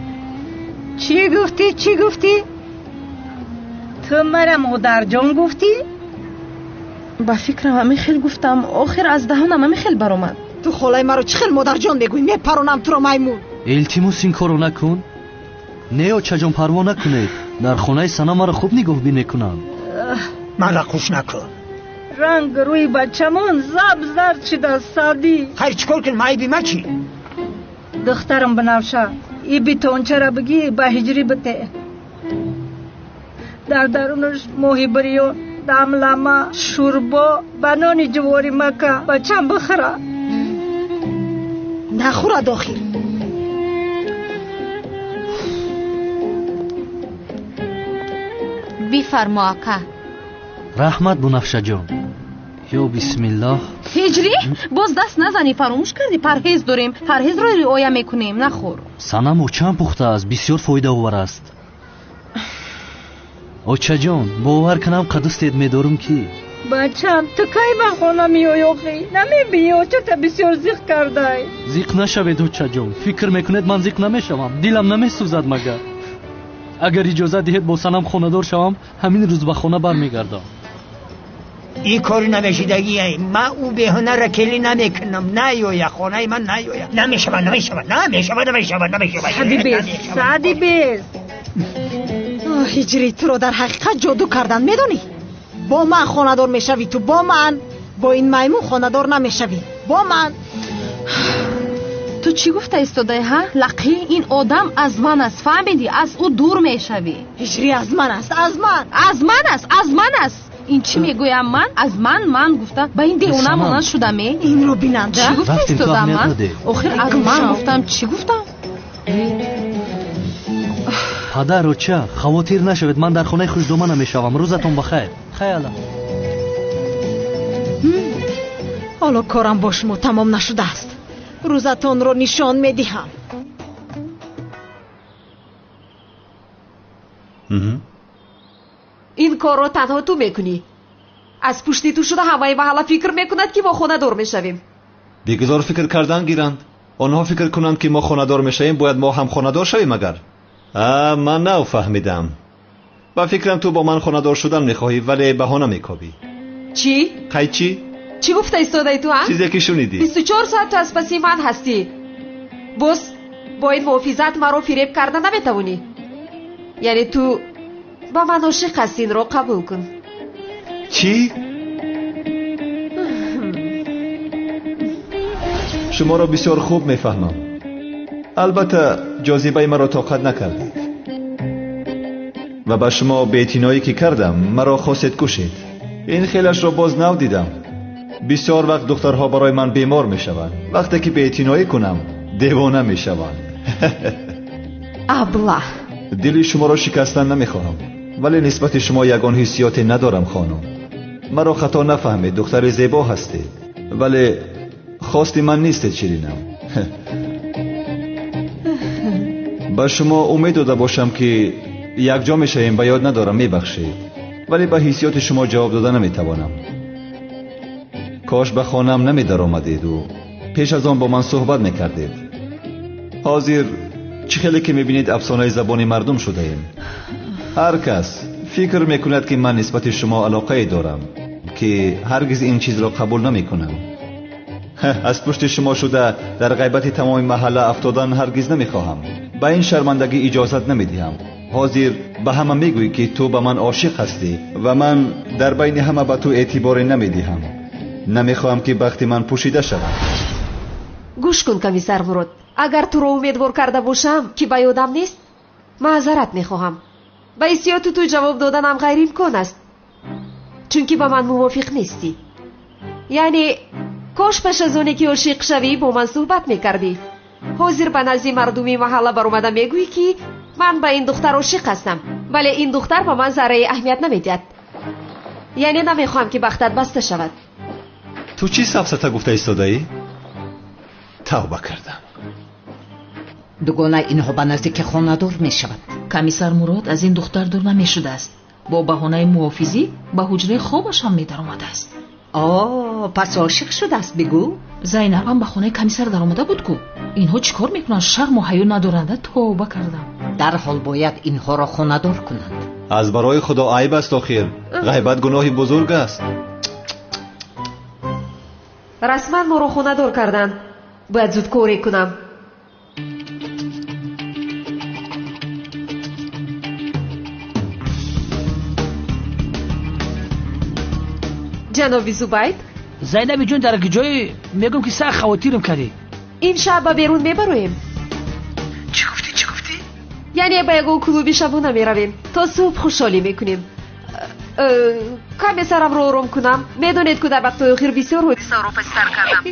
Чӣ гуфтӣ, чӣ гуфтӣ? Ту мара модарҷон гуфтӣ? Ба фикрам ҳамин хел гуфтам. Охир аз даҳонам ҳамин хел баромад. Ту холаи маро чӣ хел модарҷон мегӯӣ? Мепаронам туро, маймун. Илтимос, ин корро накун. Не, очаҷон, парво накунед. Дар хонаи Сана маро хуб нигоҳбин мекунанд. Маро қуш накун. Ранг рӯи бачамон заб зард шудааст, Саъдӣ. Хайр, чӣ кор кунем? Айби ма чӣ? Духтарам Банафша, и битончара бигӣ ба ҳиҷрӣ бите. Дар дарунаш моҳи бирён, дамлама, шӯрбо, ба нони ҷуворӣ мака бачам бихӯра. Нахӯрад охир. Бифармо, ака. Раҳмат, Бунафшаҷон. Ё бисмиллоҳ. Ҳиҷрӣ, боз даст назанӣ, фаромӯш кардӣ. Парҳез дорем, парҳезро риоя мекунем. Нахӯр. Санам очам пухтааст, бисёр фоидаовар аст. Очаҷон, бовар кунам қадустед медорам ки. Бачам, ту кай ба хона меоӣ охӣ? Намебинӣ очата бисёр зиқ кардай. Зиқ нашавед, очаҷон. Фикр мекунед ман зиқ намешавам? Дилам намесӯзад магар? Агар иҷозат диҳед бо Санам хонадор шавам, ҳамин рӯз ба хона бармегардам. Ин кори намешидагие. Ман ӯ беҳунарра келӣ намекунам. Наёя, хонаи ман наёя. Намешава, намешава, намешава, намешава, намешава. Сади бес, сади бес. Ҳиҷрӣ, туро дар ҳақиқат ҷоду кардан, медонӣ? Бо ман хонадор мешавӣ ту, бо ман. Бо ин маймун хонадор намешавӣ. Бо ман. Ту чӣ гуфта истодаи, ҳа? Лақӣ, ин одам аз ман аст, фаҳмидӣ? Аз ӯ дур мешавӣ. Ҳиҷрӣ аз ман аст, аз ман. Аз ман аст, аз ман аст. Ин чӣ мегӯям ман? Аз ман, ман гуфта ба ин девона монанд шудам, е? Инро бинанда. Чӣ гуфта истодам ман? Охир аз ман гуфтам, чӣ гуфтам? Падар, оча, хавотир нашавед, ман дар хонаи хушдома намешавам. Рӯзатон ба хайр. Хайр. Ҳоло корам бо шумо тамом нашудааст. Рӯзатонро нишон медиҳам. Ин корро танҳо ту мекунӣ. Аз пушти ту шуда ҳамаи маҳалла фикр мекунад, ки мо хонадор мешавем. Бигузор фикр кардан гиранд. Онҳо фикр кунанд, ки мо хонадор мешавем, бояд мо ҳам хонадор шавем агар. Ман нав фаҳмидам. Ба фикрам ту бо ман хонадор шудан мехоҳӣ, вале баҳона мекобӣ. Чӣ? Қайчӣ? Чӣ гуфта истодаи ту, а? Чизе ки шунидӣ. 24 соат ту аз паси ман ҳастӣ. Боз бо ин муҳофизат маро фиреб карда наметавонӣ. Яъне ту ба ман ошиқ ҳастӣ, инро қабул кун. Чӣ? Шуморо бисёр хуб мефаҳмам. Албатта ҷозибаи маро тоқат накардед ва ба шумо беэътиноӣ ки кардам, маро хостед кушед. Ин хелашро боз нав дидам. Бисёр вақт духтарҳо барои ман бемор мешаванд. Вақте ки беэътиноӣ кунам, девона мешаванд. Аблаҳ! Дили шуморо шикастан намехоҳам, вале нисбати шумо ягон ҳиссиёте надорам, хонум. Маро хато нафаҳмед, духтари зебо ҳастед, вале хости ман нестед, ширинам. Ба шумо умед дода бошам, ки якҷо мешавем, ба ёд надорам, мебахшед, вале ба ҳиссиёти шумо ҷавоб дода наметавонам. Кош ба хонаам намедаромадеду пеш аз он бо ман суҳбат мекардед. Ҳозир чӣ хеле ки мебинед, афсонаи забони мардум шудаем. Ҳар кас фикр мекунад, ки ман нисбати шумо алоқае дорам, ки ҳаргиз ин чизро қабул намекунам. Аз пушти шумо шуда дар ғайбати тамоми маҳалла афтодан ҳаргиз намехоҳам. Ба ин шармандагӣ иҷозат намедиҳам. Ҳозир ба ҳама мегӯӣ, ки ту ба ман ошиқ ҳастӣ ва ман дар байни ҳама ба ту эътиборе намедиҳам. Намехоҳам, ки бахти ман пӯшида шавад. Гӯш кун, комиссар Мурод, агар туро умедвор карда бошам, ки ба ёдам нест, маъзарат мехоҳам. Ба ҳиссиёти ту ҷавоб доданам ғайриимкон аст, чунки ба ман мувофиқ нестӣ. Яъне кош пеш аз оне ки ошиқ шавӣ бо ман суҳбат мекардӣ. Ҳозир ба назди мардуми маҳалла баромада мегӯӣ, ки ман ба ин духтар ошиқ ҳастам, вале ин духтар ба ман зарраи аҳамият намедиҳад. Яъне намехоҳам, ки бахтат баста шавад. Ту чӣ сафсата гуфта истодаӣ? Тавба кардам. Дугона инҳо ба наздики хонадор мешавад. Комиссар Мурод аз ин духтар дур намешудааст. Бо баҳонаи муҳофизӣ ба ҳуҷраи хобаш ҳам медаромадааст. О, пас ошиқ шудааст, бигӯ. Зайнаб ҳам ба хонаи комиссар даромада буд ку. Инҳо чӣ кор мекунанд? Шарму ҳаё надоранд. Тавба кардам. Дарҳол бояд инҳоро хонадор кунанд. Аз барои худо айб аст охир. Ғайбат гуноҳи бузург аст. Расман моро хонадор карданд. Бояд зуд коре кунам. Ҷаноби Зубайд? Зайнаби ҷон, дар ҷое мегӯм, ки сахт хавотирам кардӣ. Ин шаб ба берун мебароем. Чӣ гуфтӣ, чӣ гуфтӣ? Яъне ба ягон клуби шабона меравем. То субҳ хушҳолӣ мекунем. Каме сарамро ором кунам. Медонед, ку дар вақтҳои охир бисёр ҳодисаро паситар кардам.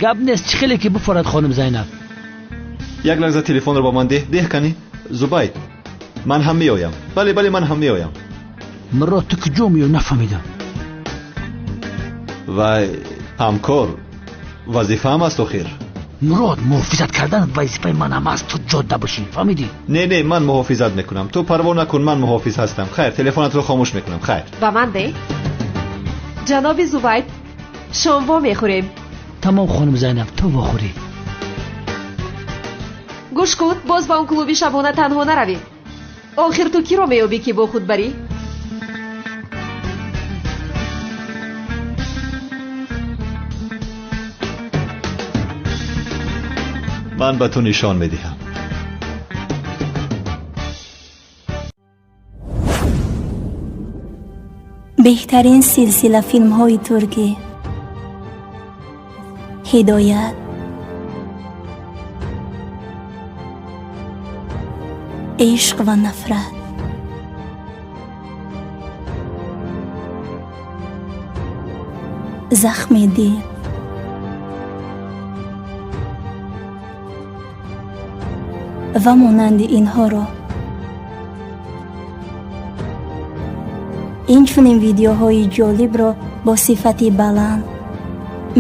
Гап нест, чӣ хеле ки буфорад, хонум Зайнаб. Як лаҳза телефонро ба ман деҳ, деҳ кани. Зубайд, ман ҳам меоям. Бале, бале, ман ҳам меоям. Мурод, ту куҷо меоӣ, нафаҳмидам. Вай, ҳамкор, вазифаам аст охир. Мурод, муҳофизат кардан вазифаи манам аст, ту ҷодда бошӣ, фаҳмидӣ? Не, не, ман муҳофизат мекунам. Ту парво накун, ман муҳофиз ҳастам. Хайр, телефонатро хомӯш мекунам. Хайр. Ба ман деҳ. Ҷаноби Зубайд, шом во мехӯрем. Тамом, хонум Зайнаб, ту вохӯрӣ. Гӯш кун, боз ба он клуби шабона танҳо наравӣ. Охир ту киро меёбӣ, ки бо худ барӣ? Ман ба ту нишон медиҳам. Беҳтарин силсила филмҳои туркӣ. Ҳидоят, ишқ ва нафрат, захми дил, ва монанди инҳоро. Инчунин видеоҳои ҷолибро бо сифати баланд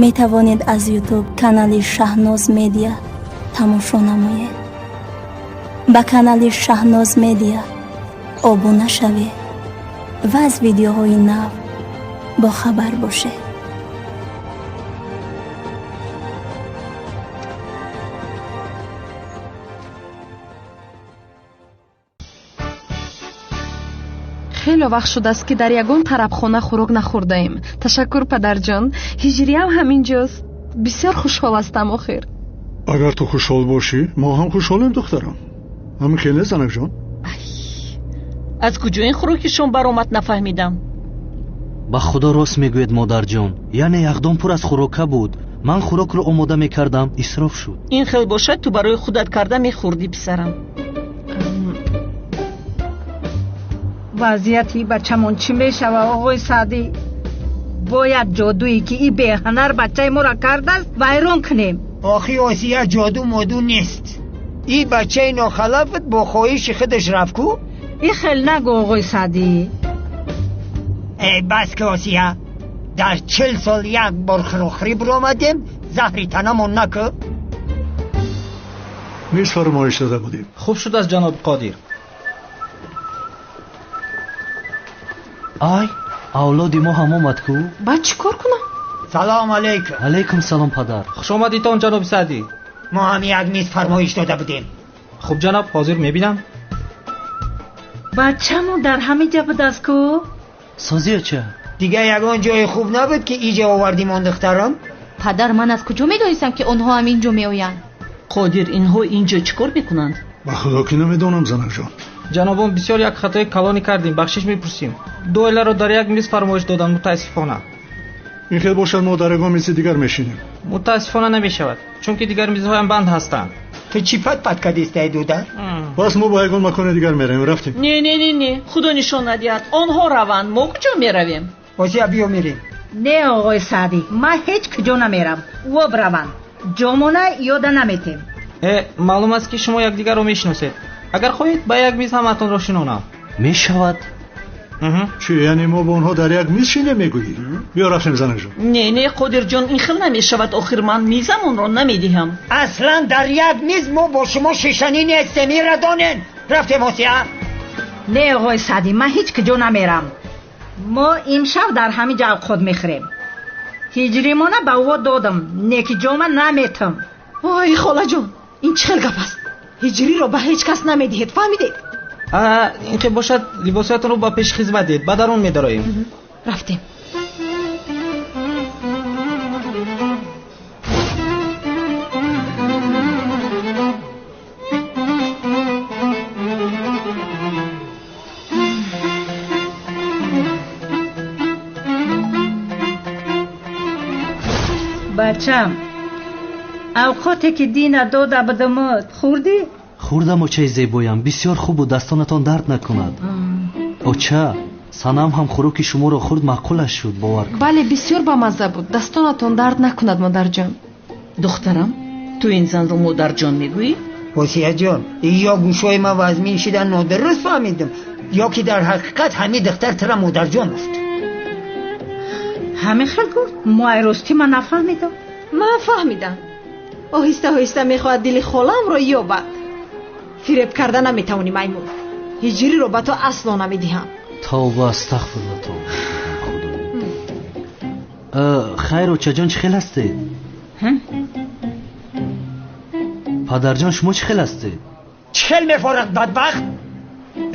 метавонед аз Ютуб канали Шаҳноз Медиа тамошо намоед. Ба канали Шаҳноз Медиа обуна шавед ва аз видеоҳои нав бохабар бошед. Хеле вақт шудааст, ки дар ягон тарабхона хӯрок нахӯрдаем. Ташаккур, падарҷон. Ҳиҷриям ҳамин ҷост. Бисёр хушҳол ҳастам охир. Агар ту хушҳол бошӣ, мо ҳам хушҳолем, духтарам. Ҳамин хел не, занакҷон? Аз куҷо ин хӯроки шом баромад, нафаҳмидам. Ба худо рост мегӯед, модарҷон. Яъне яхдон пур аз хӯрока буд. Ман хӯрокро омода мекардам, исроф шуд. Ин хел бошад, ту барои худат карда мехӯрдӣ, писарам. Вазъияти бачамон чӣ мешава, оғои Саъдӣ? Бояд ҷодуе, ки и беҳунар бачаи моро кардааст, вайрон кунем. Охи Осия, ҷоду моду нест. И бачаи нохалафат бо хоҳиши худаш рафт ку? И хел нагӯ, оғои Саъдӣ. Э, бас ки, Осия. Дар 40 сол як бор хӯрохӯрӣ биромадем, заҳри танамон накӯ. Миз фармоиш дода будем. Хуб шудааст, ҷаноби Қодир. Ай, авлоди мо ҳам омад ку? Баъд чӣ кор кунам? Салом алейкум. Алейкум салом, падар. Хуш омадитон, ҷаноби Саъдӣ. Мо ҳам як миз фармоиш дода будем. Хуб, ҷаноб, ҳозир мебинам. Бачамон дар ҳамин ҷа будааст ку? Созӣ, оча. Дигар ягон ҷои хуб набуд, ки иҷа овардим он духтарам? Падар, ман аз куҷо медонистам, ки онҳо ҳам ин ҷо меоянд? Қодир, инҳо ин ҷо чӣ кор мекунанд? Ба худо ки намедонам, занакҷон. Ҷанобон, бисёр як хатои калонӣ кардем, бахшиш мепурсем. Ду оиларо дар як миз фармоиш додам, мутаассифона. Ин хел бошад, мо дар ягон мизи дигар мешинем. Мутаассифона намешавад, чунки дигар мизҳоям банд ҳастанд. Ту чӣ пат пат кардистай, дудар? Пас мо ба ягон макони дигар меравем. Рафтем. Не, не, не, не, худо нишон надиҳад, онҳо раванд, мо куҷо меравем? Осия, биё мерем. Не, оғои Саъдӣ, ман ҳеҷ куҷо намерам. Ӯ браванд, ҷомона ёда наметем. Э, маълум аст, ки шумо якдигарро мешиносед. Агар хоҳед, ба як миз ҳамаатонро шинонам. Мешавад. Чӣ, яъне мо бо онҳо дар як миз шинем, мегӯӣ? Биё рафтем, занакҷон. Не, не, Қодирҷон, ин хел намешавад. Охир ман мизамонро намедиҳам. Аслан дар як миз мо бо шумо шишанӣ нестем, инра донен. Рафтем, Осия. Не, оғои Саъдӣ, ман ҳеҷ куҷо намерам. Мо имшаб дар ҳамин ҷо авқот мехӯрем. Ҳиҷримона ба ӯ додам, не ки ҷома наметам. Ой, холаҷон, ин чӣ хел гап аст? Ҳиҷриро ба ҳеҷ кас намедиҳед, фаҳмидед? Ин хел бошад, либосҳоятонро ба пеши хизмат диҳед, ба дарун медароем. Рафтем. Бачам, авқоте ки дина дода будамот, хӯрдӣ? Хӯрдам, очаи зебоям, бисёр хуб буд, дастонатон дард накунад. Оча, Санам ҳам хӯроки шуморо хӯрд, маъқулаш шуд, бовар кун. Бале, бисёр бамазза буд. Дастонатон дард накунад, модарҷон. Духтарам, ту ин занро модарҷон мегӯӣ? Осияҷон, ё гӯшҳои ман вазмин шида нодуруст фаҳмидам, ё ки дар ҳақиқат ҳамин духтар тура модарҷон гуфт. Ҳамин хел гуфт? Мо ростӣ ман нафаҳмидам. Ман фаҳмидам. Оҳиста оҳиста мехоҳад дили холаамро ёбад. Фиреб карда наметавонӣ, маймун. Ҳиҷриро ба ту асло намедиҳам. Тавба, астағфирулло, тавба, худо. Хайр, очаҷон, чӣ хел ҳастед? Падарҷон, шумо чӣ хел ҳастед? Чӣ хел мефорад, бадбахт?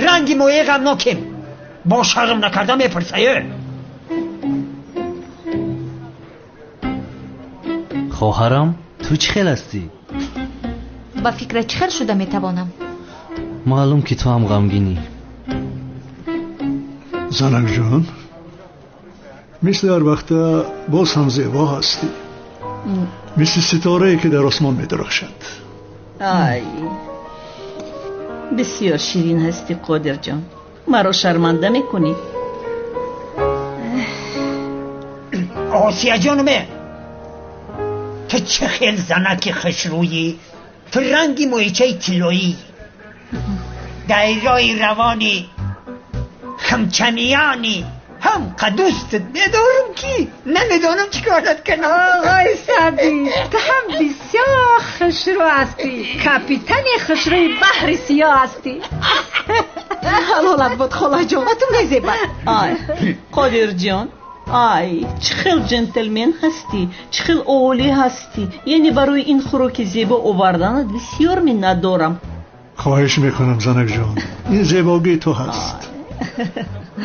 Ранги мои ғамнокем. Бо шарм накарда мепурсае. Хоҳарам, ту чӣ хел ҳастӣ? Ба фикра чӣ хел шуда метавонам? Маълум ки ту ҳам ғамгинӣ. Занакҷон, мисли ҳар вақта боз ҳам зебо ҳастӣ, мисли ситорае ки дар осмон медурахшад. Ай, бисёр ширин ҳастӣ, Қодирҷон. Маро шарманда мекунӣ. Осияҷонуме, ту чӣ хел занаки хушрӯӣ, ту ранги моҳичаи тиллоӣ, дайрои равонӣ, химчамиёнӣ. Ҳам қадустат медорам ки намедонам чӣ корат кунам. Оғои Саъдӣ, ту ҳам бисёр хушрӯ ҳастӣ, капитани хушрӯи баҳри сиёҳ ҳастӣ. Ҳалолат буд, холаҷон, ба ту мезебад. Ай, Қодирҷон, ай, чӣ хел ҷентлмен ҳастӣ, чӣ хел олӣ ҳастӣ. Яъне барои ин хӯроки зебо оварданат бисёр миннатдорам. Хоҳиш мекунам, занакҷон, ин зебогии ту ҳаст.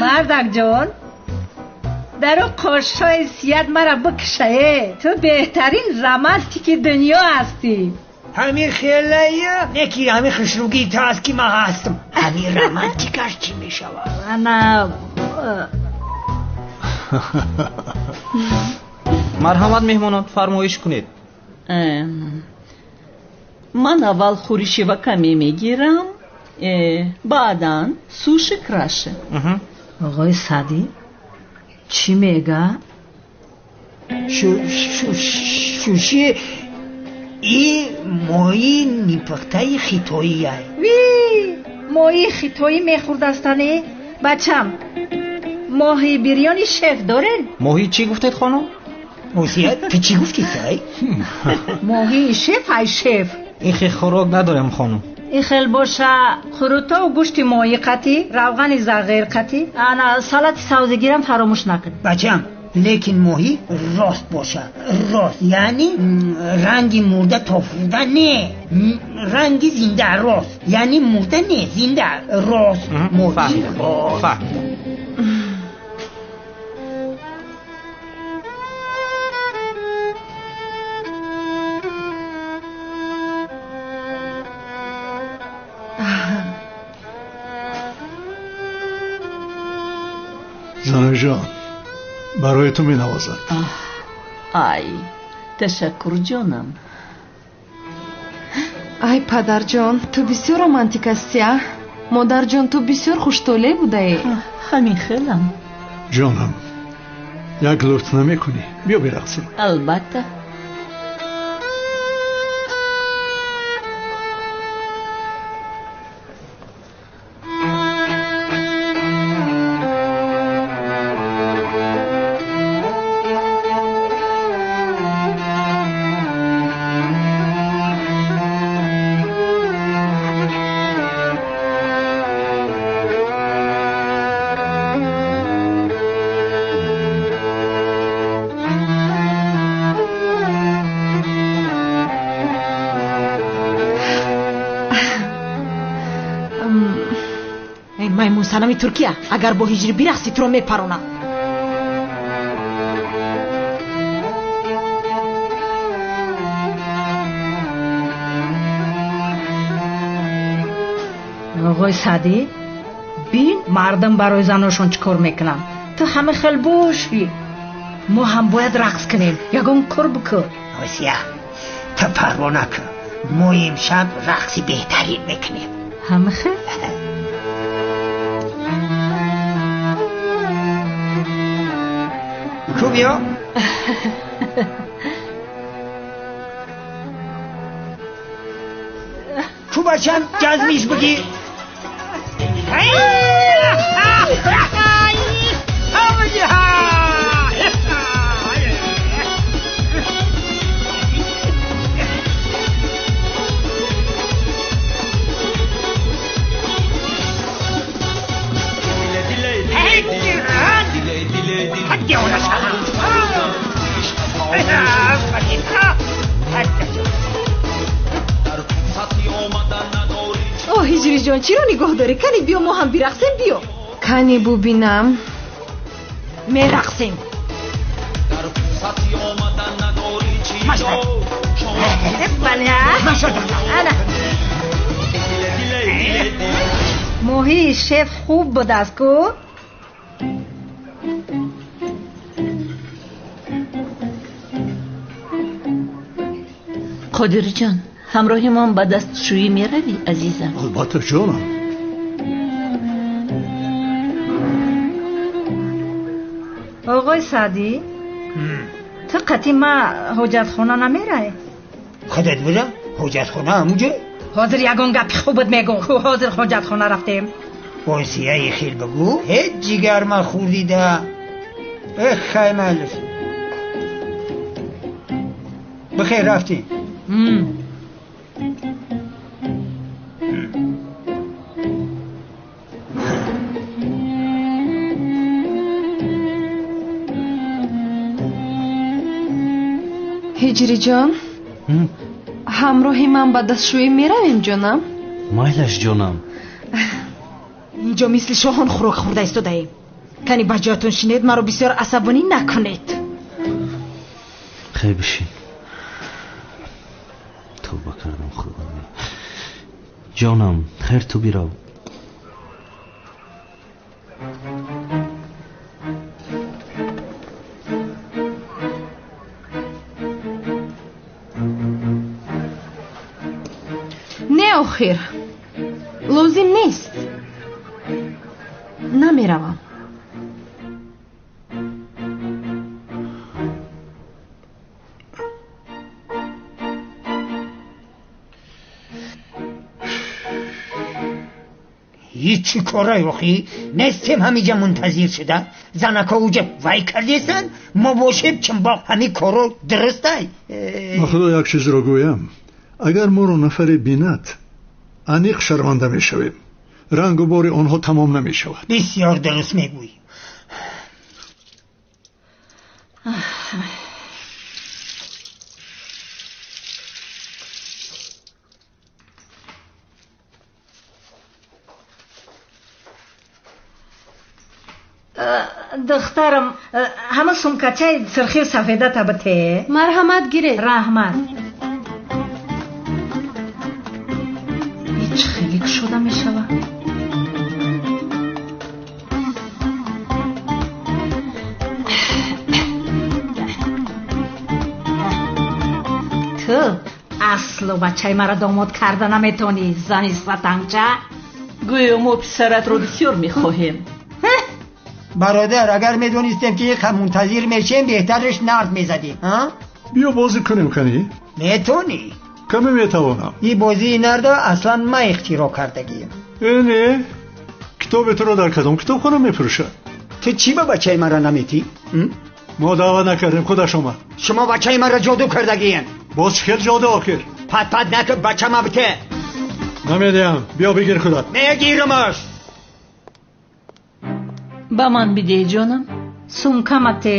Мардакҷон, дар ӯ қошҳои сият мара бикушае. Ту беҳтарин романтики дунё ҳастӣ. Ҳамин хелая неки ҳамин хушрӯгии ту аст ки ман ҳастам. Ҳамин романтикаш чӣ мешавад? Ана. Марҳамат, меҳмонон, фармоиш кунед. Ман аввал хӯриши вакаме мегирам, баъдан суши краши. Оғои Саъдӣ, чӣ мега? Суши и моҳии нимпухтаи хитоӣ. Ви, моҳии хитоӣ мехӯрдастане? Бачам, моҳии бирёни шеф дорен? Моҳии чӣ гуфтед, хонум? Осия, ту чӣ гуфтӣ, тай? Моҳии шеф, ай шеф. Ин хел хӯрок надорем, хонум. Ин хел боша хурутову гӯшти моҳӣ қатӣ, равғани зағир қатӣ, ана салати савзигирам фаромӯш накун. Бачам, лекин моҳӣ рост боша, рост, яъне ранги мурда тофурда не, ранги зинда рост, яъне мурда не, зинда рост, моҳӣ рост. Занакҷон, барои ту менавозад. Ай, ташаккур, ҷонам. Ай, падарҷон, ту бисёр романтик ҳастӣ, а? Модарҷон, ту бисёр хуштолеъ будаӣ. Ҳамин хелам. Ҷонам, як лутф намекунӣ? Биё бирақсем. Албатта. Маймунсанами Туркия, агар бо ҳиҷрӣ бирақсӣ, туро мепаронам. Оғои Саъдӣ, бин мардум барои заношон чӣ кор мекунанд. Ту ҳама хел бошӣ, мо ҳам бояд рақс кунем, ягон кор бикун. Осия, ту парво накун, мо имшаб рақси беҳтарин мекунем. Ҳама хел? Ку биё. Ку бачам, ҷазмиш бигир. О, ҳиҷриҷон, чиро нигоҳ дорӣ? Кани биё, мо ҳам бирақсем, биё. Кани бубинам. Мерақсем. Бале. Ана. Моҳии шеф хуб будааст ку? Қодирҷон, ҳамроҳи ман ба дастшӯӣ меравӣ, азизам? Албатта, ҷонам. Оғои Саъдӣ, ту қатъи ма ҳоҷатхона намерай? Худат буда ҳоҷатхона ҳамуҷо? Ҳозир ягон гапи хубат мегӯ. Ку ҳозир ҳоҷатхона рафтем. Осияи хел бигӯ, ҳеҷ ҷигар ма хӯрдида. Эх, хай майлиш. Бихер, рафтем. Ҳиҷриҷон, ҳамроҳи ман ба дастшӯӣ меравем, ҷонам? Майлаш, ҷонам. Инҷо мисли шоҳон хӯрок хӯрда истодаем. Кани ба ҷоятон шинед, маро бисёр асабонӣ накунед. Хай, бишин. Тавба кардам, худо. Ҷонам, хайр, ту бирав. Не, охир лозим нест, намеравам. Ҳеҷ корай охи нестем, ҳамиҷа мунтазир шуда. Занако уҷа вай кардестанд, мо бошем чимбоқ. Ҳами коро дурустай? Ба худо, як чизро гӯям: агар моро нафаре бинад, аниқ шарманда мешавем. Рангу бори онҳо тамом намешавад. Бисёр дуруст мегӯӣ. Духтарам, ҳама сумкачаи сирхию сафедата бите. Марҳамат, гиред. Раҳмат. Ҳеҷ хеле кушода мешавад. Ту асло бачаи маро домод карда наметонӣ, зани сатанча. Гӯё мо писаратро бисёр мехоҳем. Бародар, агар медонистем ки иқа мунтазир мешем, беҳтараш нард мезадем. Биё бозӣ кунем, кани. Метонӣ? Каме метавонам. И бозии нарда аслан ман ихтироъ кардагием. Э, не, китоби туро дар кадом китобхона мефурӯшад? Ту чӣ ба бачаи маро наметӣ? Мо даъват накардем, худаш омад. Шумо бачаи маро ҷоду кардагиен. Боз чӣ хел ҷоду, охир? Пат пат накун, бачама бите. Намедиҳам, биё бигир худат. Мегирамаш. Ба ман бидеҳ, ҷонам. Сумкамате.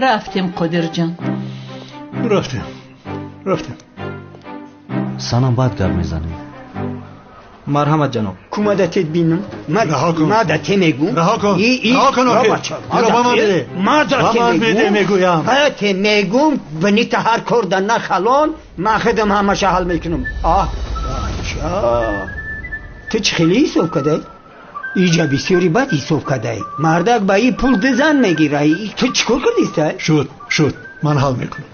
Рафтем, Қодирҷон. Рафтем, рафтем. Санам, баъд гап мезанем. Марҳамат, ҷаноб. Кумадатет бинам. Раҳо кун. Мадате мегӯм. Раҳо кун, раҳо кун, охир. Иро ба ман биде, ба ман биде, мегӯям. Ате мегӯм, бинита ҳар кор да нахалон, ман худам ҳамаша ҳал мекунам. Аҳ, бача, ту чӣ хеле ҳисоб кадай? Иҷа бисёри бад ҳисоб кадай. Мардак ба и пул ду зан мегира. Ту чӣ кор кардиста? Шуд, шуд, ман ҳал мекунам.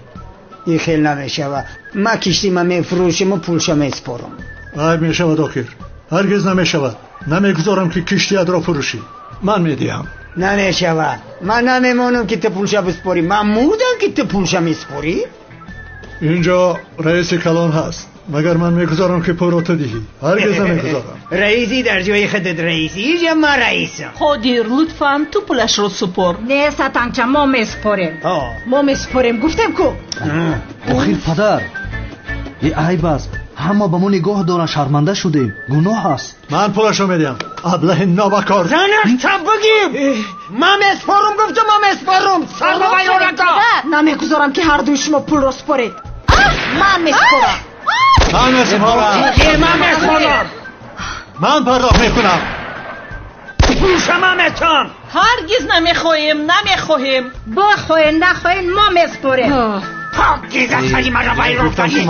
И хел намешава. Ма киштима мефурӯшиму пулша месупорам. Айб мешавад, охир. Ҳаргиз намешавад. Намегузорам, ки киштиятро фурӯшӣ. Ман медиҳам. Намешава. Ман намемонам, ки ту пулша биспорӣ. Ман мурдам, ки ту пулша месупорӣ. Инҷо раиси калон ҳаст. Магар ман мегузорам, ки пулро ту диҳӣ? Ҳаргиз намегузорам. Раиси дар ҷои худат раиси, иҷа ман раисам. Қодир, лутфан ту пулашро супор. Не, сатанча, мо месупорем. Мо месупорем, гуфтем ку. Охир, падар, е айб аст, ҳама ба мо нигоҳ доранд, шарманда шудем, гуноҳ аст. Ман пулашро медиҳам, аблаҳи нобакор. Занашам бигир. Ман месупорам, гуфтам, ман месупорам. Сармавайронака. Намегузорам, ки ҳардуи шумо пулро супоред. Ман месупорам. Ман месупорам. Ман месупорам. Ман пардохт мекунам. Мефурӯшам ҳаматон. Ҳаргиз намехоҳем, намехоҳем. Бохоҳен нахоҳен, мо меспорем. Покиза сари маро вайрон кардӣ.